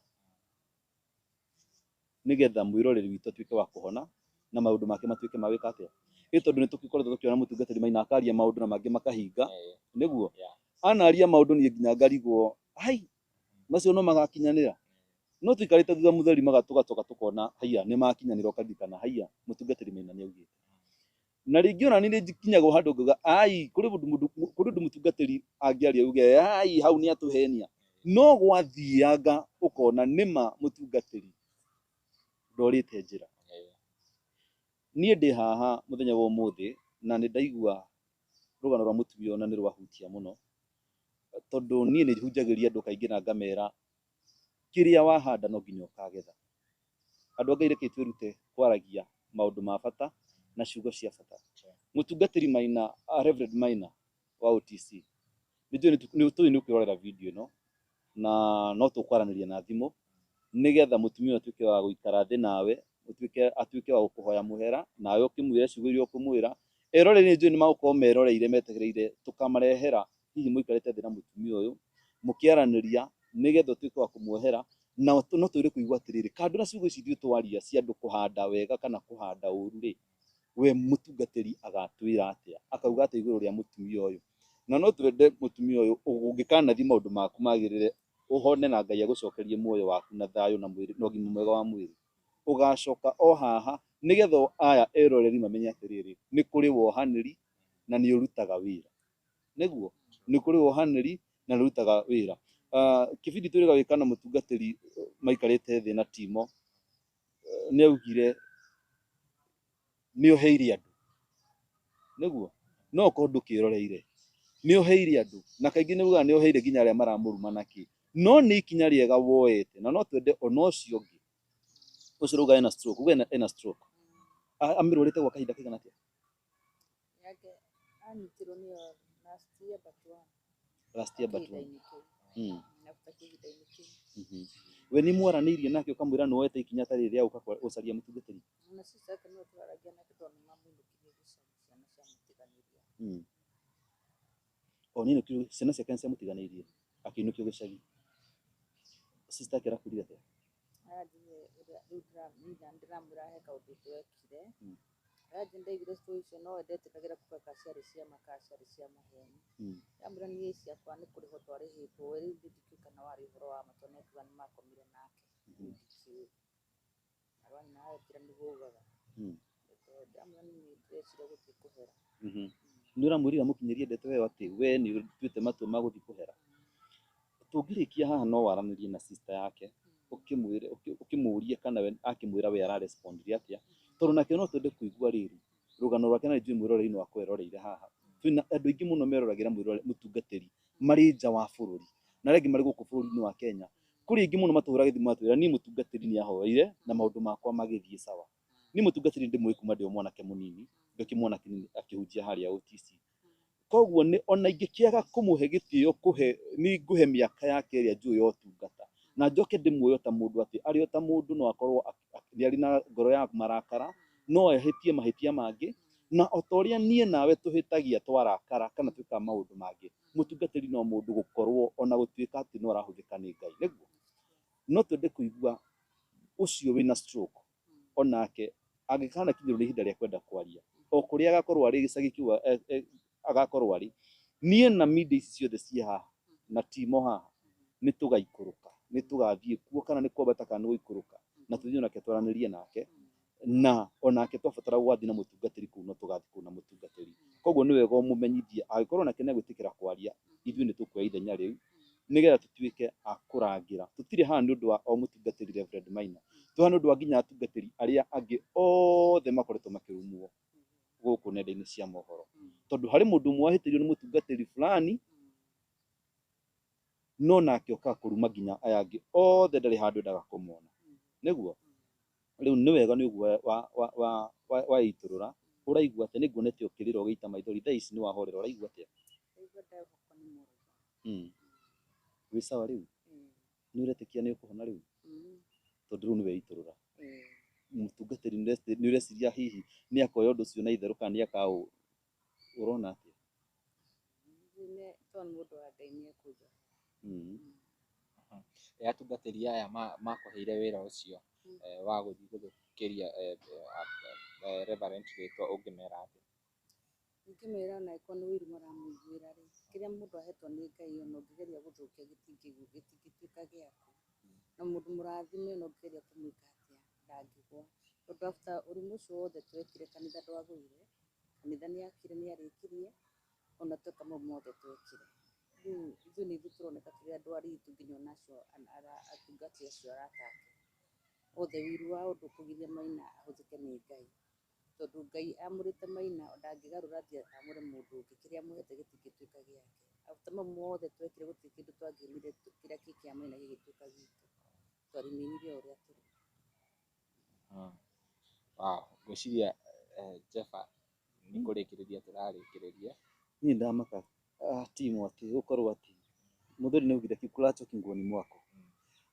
nĩgetha mwĩroreri witũ atuĩke wa kũhona na maũndũ make matuĩke ma gwĩka atĩa. Ĩ tondũ nĩ tũgĩkoretwo tũkĩona mũtungatĩri Maina akaria maũndũ na mangĩ makahinga, nĩguo? Anaria maũndũ niĩ nginya ngarigwo, ai macio no magakinyanĩra. No tũikarĩte thutha mũtheri tũgacoka tũkona haiya nĩ makinyanĩra ũkaririkana haiya mũtungatĩri Maina nĩ augĩte. Na rĩngĩ ona niĩ nĩ nginyagwo handũ ngauga ai kũrĩ ũndũ mũtungatĩri angĩaria auge ai hau nĩ atũhenia. No gwathianga ũkona nĩma mũtungatĩri ndorĩte njĩra. Niĩ ndĩ haha mũthenya wa ũmũthĩ na nĩ ndaigua rũgano rwa mũtumia ũyũ na nĩ rwahutia mũno, tondũ niĩ nĩ hunjagĩria andũ kaingĩ na ngamera kĩrĩa wahanda no nginya ũkagetha. Andũ a Ngai reke twĩrute kwaragia maũndũ ma bata na ciugo cia bata. Mũtungatĩri Maina, Reverend Maina wa OTC, nĩ tũĩ nĩ ũkwĩrorera video ĩno na no tũkwaranĩria na thimũ nĩgetha mũtumia ũyũ atuĩke wa gũikara thĩ nawe, atuĩke wa gũkũhoya mũhera nawe ũkĩmwĩre ciugo iria ũkũmwĩra. Eroreri nĩ njũĩ nĩ magũkorwo meroreire metereire tũkamarehera hihi mũikarĩte thĩ na mũtumia ũyũ mũkĩaranĩria nĩgetha ũtuĩke wa kũmuohera na no twĩre kũigua atĩrĩrĩ kando na ciugo ici ithuĩ twaria cia andũ kũhanda wega kana kũhanda ũru rĩ, we mũtungatĩri agatwĩra atĩa, akauga atĩa igũrũ rĩa mũtumia ũyũ. Na no twende mũtumia ũyũ ũngĩkanathiĩ maũndũ maku magĩrĩre ũhone na Ngai agũcokerie muoyo waku na thayũ na mwĩrĩ na ũgima mwega wa mwĩrĩ, ũgacoka o haha nĩgetha aya eroreri mamenye atĩrĩrĩ nĩ kũrĩ wohanĩri na nĩ ũrutaga wĩra. Nĩguo? Nĩ kũrĩ wohanĩri na nĩ ũrutaga wĩra. Kĩbindi twĩrĩga gwĩka na mũtungatĩri maikarĩte thĩ na Timo, nĩ augire Nĩ ũheire andũ nĩguo no ũkorwo ndũkĩroreire, nĩ ũheire andũ na kaingĩ nĩ ugaga nĩ ũheire nginya arĩa maramũruma na kĩ, no nĩ ikinya rĩega woete na no twende ona ũcio ũngĩ ũcio ũrauga ena stroke, uga ena stroke, amĩrwarĩte gwa kahinda kaigana atĩa? Yake anyitirwo nĩyo last year but one. Last year but one. Kĩhinda-inĩ kĩu. After kĩhinda-inĩ kĩu. We nĩ mwaranĩirie nake ũkamwĩra nĩ woete ikinya ta rĩrĩ rĩa gũka gũcaria mũtungatĩri? Ona sister yake no twaragia nake tondũ nĩ mamũinũkirie gĩcagi, ciana ciamũtiganĩria. O nĩ ainũkirio, ciana ciake nĩ ciamũtiganĩirie akĩinũkio gĩcagi. Sister yake arakwĩrire atĩa? Aranjĩrire ũrĩa rĩu ndĩramwĩra he kaũndũ twekire. Aranjĩra ndaiguire story icio no we ndetĩkagĩra kuga kana ciarĩ cia ma kana ciarĩ cia maheni. Ndamwĩra niĩ ciakwa nĩ kũrĩhwo twarĩhĩtwo, we rĩu ndikĩũĩ kana warĩ ũhoro wa ma tondũ nĩakiuga nĩ makomire nake. Rĩu ndikĩũĩ. Mwarĩ wa nyina arekĩra nĩguo augaga. Ndamwĩra niĩ ndĩreciria gũthiĩ kũhera. Nĩ ũramwĩrire amũkinyĩrie ndeto ĩyo atĩ we nĩ ũtuĩte matua ma gũthiĩ kũhera? Tũngĩrĩkia haha no waranĩrie na sister yake ũkĩmwĩre, ũkĩmũrie kana we akĩmwĩra we ararespondire atĩa, tondũ nake no twende kũigua rĩrĩ rũgano rwake, na nĩnjũĩ mwĩroreri no akorwo eroreire haha. Twĩna andũ aingĩ mũno meroragĩra mũtungatĩri marĩ nja wa bũrũri na arĩa angĩ marĩ gũkũ bũrũri-inĩ wa Kenya. Kũrĩ aingĩ mũno matũhũraga thimũ matwĩra niĩ mũtungatĩri nĩ ahoeire na maũndũ makwa magĩthiĩ sawa. Niĩ mũtungatĩri ndĩmũĩ kuma ndĩ o mwanake mũnini, ndĩ mwanake mũnini akĩhunjia harĩa OTC. Koguo nĩ ona ingĩkĩaga kũmũhe gĩtĩo, kũhe nĩ ngũhe mĩaka yake ĩrĩa njũĩ ya ũtungata, na njoke ndĩmuoye ta mũndũ atĩ arĩ o ta mũndũ no akorwo nĩ arĩ na ngoro ya marakara, no ahĩtie mahĩtia mangĩ, na o ta ũrĩa niĩ nawe tũhĩtagia twarakara kana twĩkaga maũndũ mangĩ, mũtungatĩri no mũndũ gũkorwo ona gũtuĩka atĩ no arahũthĩka nĩ Ngai. Nĩguo no twende kũigua ũcio wĩna stroke onake angĩkanakinyĩrwo nĩ ihinda rĩa kwenda kwaria, o kũrĩa agakorwo arĩ gĩcagi kĩu agakorwo arĩ, niĩ na media ici ciothe ciĩ haha na timo haha nĩ tũgaikũrũka, nĩ tũgathiĩ kuo kana nĩ kwambata kana nĩ gũikũrũka, na tũthiĩ onake twaranĩrie nake, na onake twabatara gũgathiĩ na mũtungatĩri kũu no tũgathiĩ kũu na mũtungatĩri. Koguo nĩ wega ũmũmenyithie angĩkorwo onake nĩ egwĩtĩkĩra kwaria, ithuĩ nĩ tũkuoya ithenya rĩu nĩgetha tũtuĩke a kũrangĩra. Tũtirĩ haha nĩ ũndũ wa o mũtungatĩri Reverend Maina, twĩ haha nĩ ũndũ wa nginya atungatĩri arĩa angĩ othe makoretwo makĩrumwo gũkũ nenda-inĩ cia mohoro, tondũ harĩ mũndũ ũmwe wahĩtĩirio nĩ mũtungatĩri fulani no nake okaga kũruma nginya aya angĩ othe, ndarĩ handũ endaga kũmona. Nĩguo rĩu nĩ wega nĩ ũguo waitũrũra, ũraigua atĩa? Nĩ nguonete ũkĩrĩra ũgĩita maithori, thaa ici nĩ wahorera, ũraigua atĩa? Ndaigua ndahokwo nĩ mũrũme. Wĩ sawa rĩu? Nĩ ũretĩkia nĩ ũkũhona rĩu? Tondũ rĩu nĩ weitũrũra. Mũtungatĩri nĩ ũreciria hihi nĩ akoya ũndũ ũcio na itherũ kana nĩ akaũ, ũrona atĩa? Tondũ nĩ mũndũ wa Ngai nĩ ekũnjohera. Atungatĩri aya makũheire wĩra ũcio wa gũthiĩ gũthũkĩria Reverend rĩtwa, ũngĩmera atĩa? Ingĩmera ona angĩkorwo nĩ ũiru maramũiguĩra rĩ, kĩrĩa mũndũ ahetwo nĩ Ngai ona ũngĩgeria gũthũkia gĩtingĩtuĩka gĩaku. Na mũndũ mũrathime ona ũngĩgeria kũmwĩka atĩa ndangĩgwa. Tondũ after ũrimũ ũcio wothe twekire kanitha ndwagũire, kanitha nĩ akire nĩ arĩkirie, ona tweka mau mothe twekire. Rĩu ithuĩ nĩ ithuĩ tũroneka tũrĩ andũ aritũ nginya ona acio atungati acio arata ake. Othe ũiru wao ndũkũgiria Maina ahũthĩke nĩ Ngai. Tondũ Ngai amũrĩte Maina ndangĩgarũra athiĩ amũre mũndũ ũngĩ, kĩrĩa amũhete gĩtingĩtuĩka gĩake. After mau mothe twekire gũtirĩ kĩndũ twangĩonire kĩrĩa kĩ kĩa Maina gĩgĩtuĩka gitũ. Twarimĩnire o ũrĩa tũrĩ. Wow, ngwĩciria Jeffa nĩ kũrĩkĩrĩria tũrarĩkĩrĩria. Niĩ ndamaka timu atĩ gũkorwo atĩ mũthuri nĩ augire kikulacho kinguoni mwako,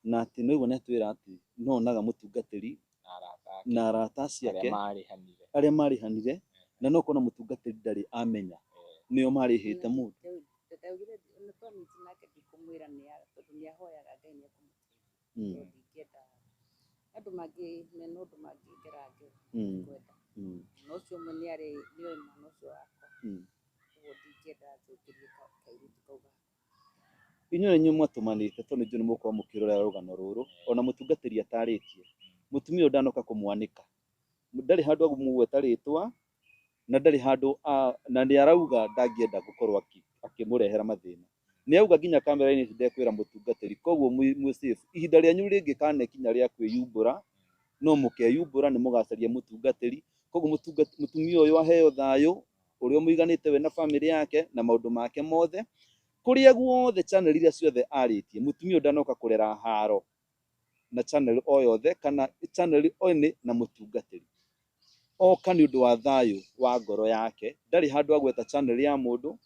na atĩ no igua nĩ atwĩra atĩ no onaga mũtungatĩri na arata na arata ciake arĩa marĩhanire, arĩa marĩhanire, na no kona mũtungatĩri ndarĩ amenya nĩo marĩhĩte mũndũ. Ndaugire ona twamiti nake ndikũmwĩra nĩ tondũ nĩ ahoyaga Ngai nĩ ekũmũteithia. Tondũ ndingĩenda andũ mangĩ mena ũndũ mangĩngera ngero, ndikwenda. Na ũcio ũmwe nĩ arĩ nĩoĩ mwana ũcio wakwa. Ũguo ndingĩenda thũkĩrie kairĩtu kau gakwa. Inyuĩ nĩ inyuĩ mwatũmanĩte tondũ nĩ njũĩ nĩ mũgũkorwo mũkĩrora rũgano rũrũ, ona mũtungatĩri atarĩtie. Mũtumia ũyũ ndanoka kũmwanĩka, ndarĩ handũ agũmũgweta rĩtwa, na ndarĩ handũ na nĩ arauga ndangĩenda gũkorwo akĩmũrehera mathĩna. Nĩ auga nginya kamera-inĩ ndekwĩra mũtungatĩri, koguo mwĩ safe. Ihinda rĩanyu rĩngĩkanekinya rĩa kwĩyumbũra, no mũkeyumbũra, nĩ mũgacaria mũtungatĩri, Koguo mũtumia ũyũ aheo thayũ ũrĩa ũmũiganĩte we na bamĩrĩ yake na maũndũ make mothe. Kũrĩa guothe channel iria ciothe arĩtie, mũtumia ũyũ ndanoka kũrera haro na channel o yothe kana channel ĩnĩ na mũtungatĩri. Oka nĩ ũndũ wa thayũ wa ngoro yake, ndarĩ handũ agweta channel ya mũndũ,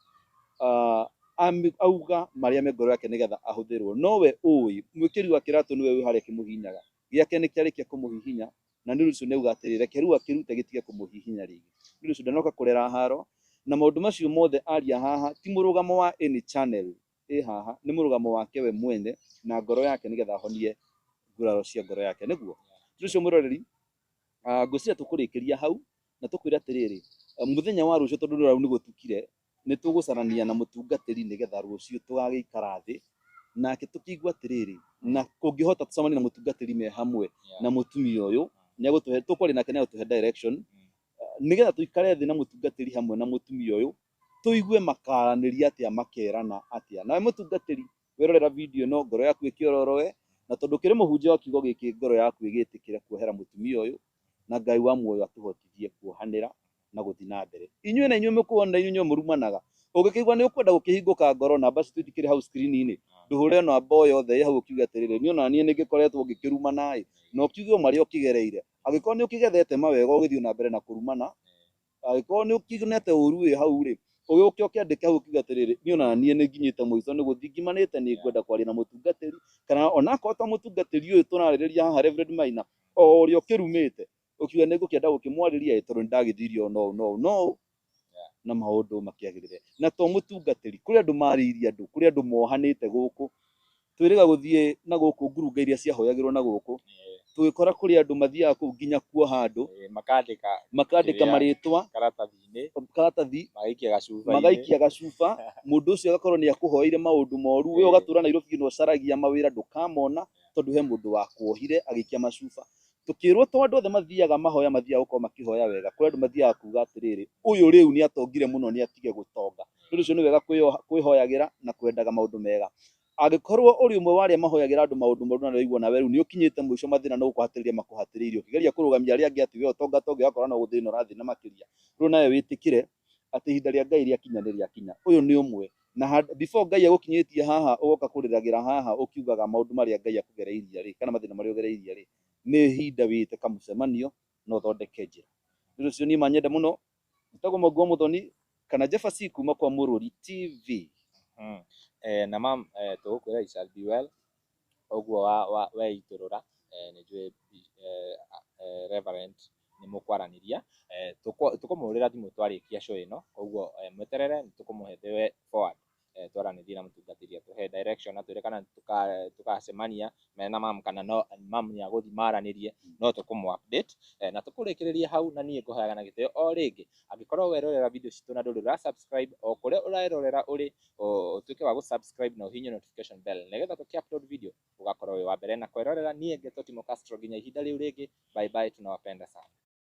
auga marĩa me ngoro yake nĩgetha ahũthĩrwo. Nowe ũĩ mwĩkĩri wa kĩratũ nĩwe wĩ harĩa kĩmũhihinyaga, gĩake nĩ kĩarĩkia kũmũhihinya, na nĩ ũndũ ũcio nĩ auga atĩrĩ, reke rĩu akĩrute gĩtige kũmũhihinya rĩngĩ. Nĩ ũndũ ũcio ndanoka kũrera haro, na maũndũ macio mothe aria haha ti mũrũgamo wa any channel ĩ haha, nĩ mũrũgamo wake we mwene na ngoro yake nĩgetha ahonie nguraro cia ngoro yake. Nĩguo nĩ ũcio mwĩroreri, ngwĩciria tũkũrĩkĩria hau na tũkwĩra atĩrĩrĩ, mũthenya wa rũciũ tondũ rĩu nĩ gũtukire, nĩ tũgũcarania na mũtungatĩri nĩgetha rũciũ tũgagĩikara thĩ nake tũkĩigua atĩrĩrĩ, na kũngĩhota tũcemanie na mũtungatĩri me hamwe na mũtumia ũyũ, nĩegũtũhe, tũkwaria nake nĩegũtũhe direction nĩgetha tũikare thĩ na mũtungatĩri hamwe na mũtumia ũyũ, tũigue makaranĩria atĩa, makerana atĩa. Nawe mũtungatĩri werorera video ĩno ngoro yaku ĩkĩororoe, na tondũ kĩrĩ mũhunjia wa kiugo gĩkĩ ngoro yaku ĩgĩtĩkĩre kuohera mũtumia ũyũ, na Ngai wa muoyo atũhotithie kuohanĩra na gũthiĩ na mbere. Inyuĩ na inyuĩ mũkuona inyuĩ mũrumanaga, ũngĩkĩigua nĩ ũkwenda gũkĩhingũka ngoro, namba citũ itikĩrĩ hau screen-inĩ, ndũhũre namba o yothe ĩ hau ũkiuge atĩrĩrĩ, niĩ ona niĩ nĩngĩkoretwo ngĩkĩrumana ĩ, na ũkiuge o marĩa ũkĩgereire. Angĩkorwo nĩ ũkĩgethete mawega ũgĩthiĩ na mbere na kũrumana, angĩkorwo nĩ ũkĩonete ũru wĩ hau rĩ, ũgĩũke ũkĩandĩke hau ũkiuge atĩrĩrĩ, niĩ ona niĩ nĩ nginyĩte mũico nĩ gũthiĩ ngimanĩte, nĩ ngwenda kwaria na mũtungatĩri, kana onakorwo to mũtungatĩri ũyũ tũrarĩrĩria haha Reverend Maina, o ũrĩa ũkĩrumĩte, ũkiuga nĩ ngũkĩenda gũkĩmwarĩria ĩ, tondũ nĩ ndagĩthirie o no no na maũndũ makĩagĩrĩre. Na to mũtungatĩri, kũrĩ andũ marĩirie andũ, kũrĩ andũ mohanĩte gũkũ, twĩrĩga gũthiĩ na gũkũ ngurunga iria ciahoyagĩrwo na gũkũ, tũgĩkora kũrĩ andũ mathiaga kũu nginya kuoha andũ, makandĩka makandĩka marĩtwa karatathi-inĩ, karatathi, magaikia gacuba-inĩ, magaikia gacuba, mũndũ ũcio agakorwo nĩ akũhoeire maũndũ moru, we ũgatũra Nairobi na ũcaragia mawĩra ndũkamona, tondũ he mũndũ wakuohire agĩikia macuba. Tũkĩrwo to andũ othe mathiaga mahoya mathiaga gũkorwo makĩhoya wega, kũrĩ andũ mathiaga kuga atĩrĩrĩ, ũyũ rĩu nĩ atongire mũno nĩ atige gũtonga. Nĩ ũndũ ũcio nĩ wega kwĩhoyagĩra na kwendaga maũndũ mega. Angĩkorwo ũrĩ ũmwe wa arĩa mahoyagĩra andũ maũndũ moru na nĩũraigua nawe rĩu nĩ ũkinyĩte mũico mathĩna no gũkũhatĩrĩria makũhatĩrĩirie, ũkĩgeria kũrũgamia arĩa angĩ atĩ we ũtonga tonga ũgakora no gũthĩna ũrathĩna makĩria. Rĩu nawe wĩtĩkĩre atĩ ihinda rĩa Ngai rĩakinya nĩ rĩakinya. Ũyũ nĩ ũmwe na before Ngai agũkinyĩtie haha ũgoka kũrĩragĩra haha ũkiugaga maũndũ marĩa Ngai akũgereirie rĩ, kana mathĩna marĩa ũgereirie rĩ, nĩ ihinda wĩte kamũcemanio na ũthondeke njĩra. Nĩ ũndũ ũcio niĩ manyenda mũno, njĩtagwo Mwangi wa Mũthoni kana Jefferson kuma kwa Mũrũri TV. Na mam, tũgũkwĩra it shall be well, ũguo weitũrũra, nĩ njũĩ Reverend nĩ mũkwaranĩria, tũkũmũhũrĩra thimũ twarĩkia show ĩno, koguo mweterere nĩ tũkũmũhe the way forward, twaranĩrie na mũtungatĩri atũhe direction atwĩre kana tũgacemania mena mam kana no mam nĩ agũthiĩ maranĩrie, no tũkũmũ update, na tũkũrĩkĩrĩria hau, na niĩ ngũhoyaga na gĩtĩo o rĩngĩ, angĩkorwo werorera video citũ na ndũrĩ ũra subscribe, o kũrĩa ũrerorera ũrĩ, ũtuĩke wa gũ subscribe na ũhihinye notification bell nĩgetha tũkĩ upload video ũgakorwo wĩ wa mbere na kwĩrorera. Niĩ ngetwo Timo Castro, nginya ihinda rĩu rĩngĩ, bye bye, tunawapenda sana.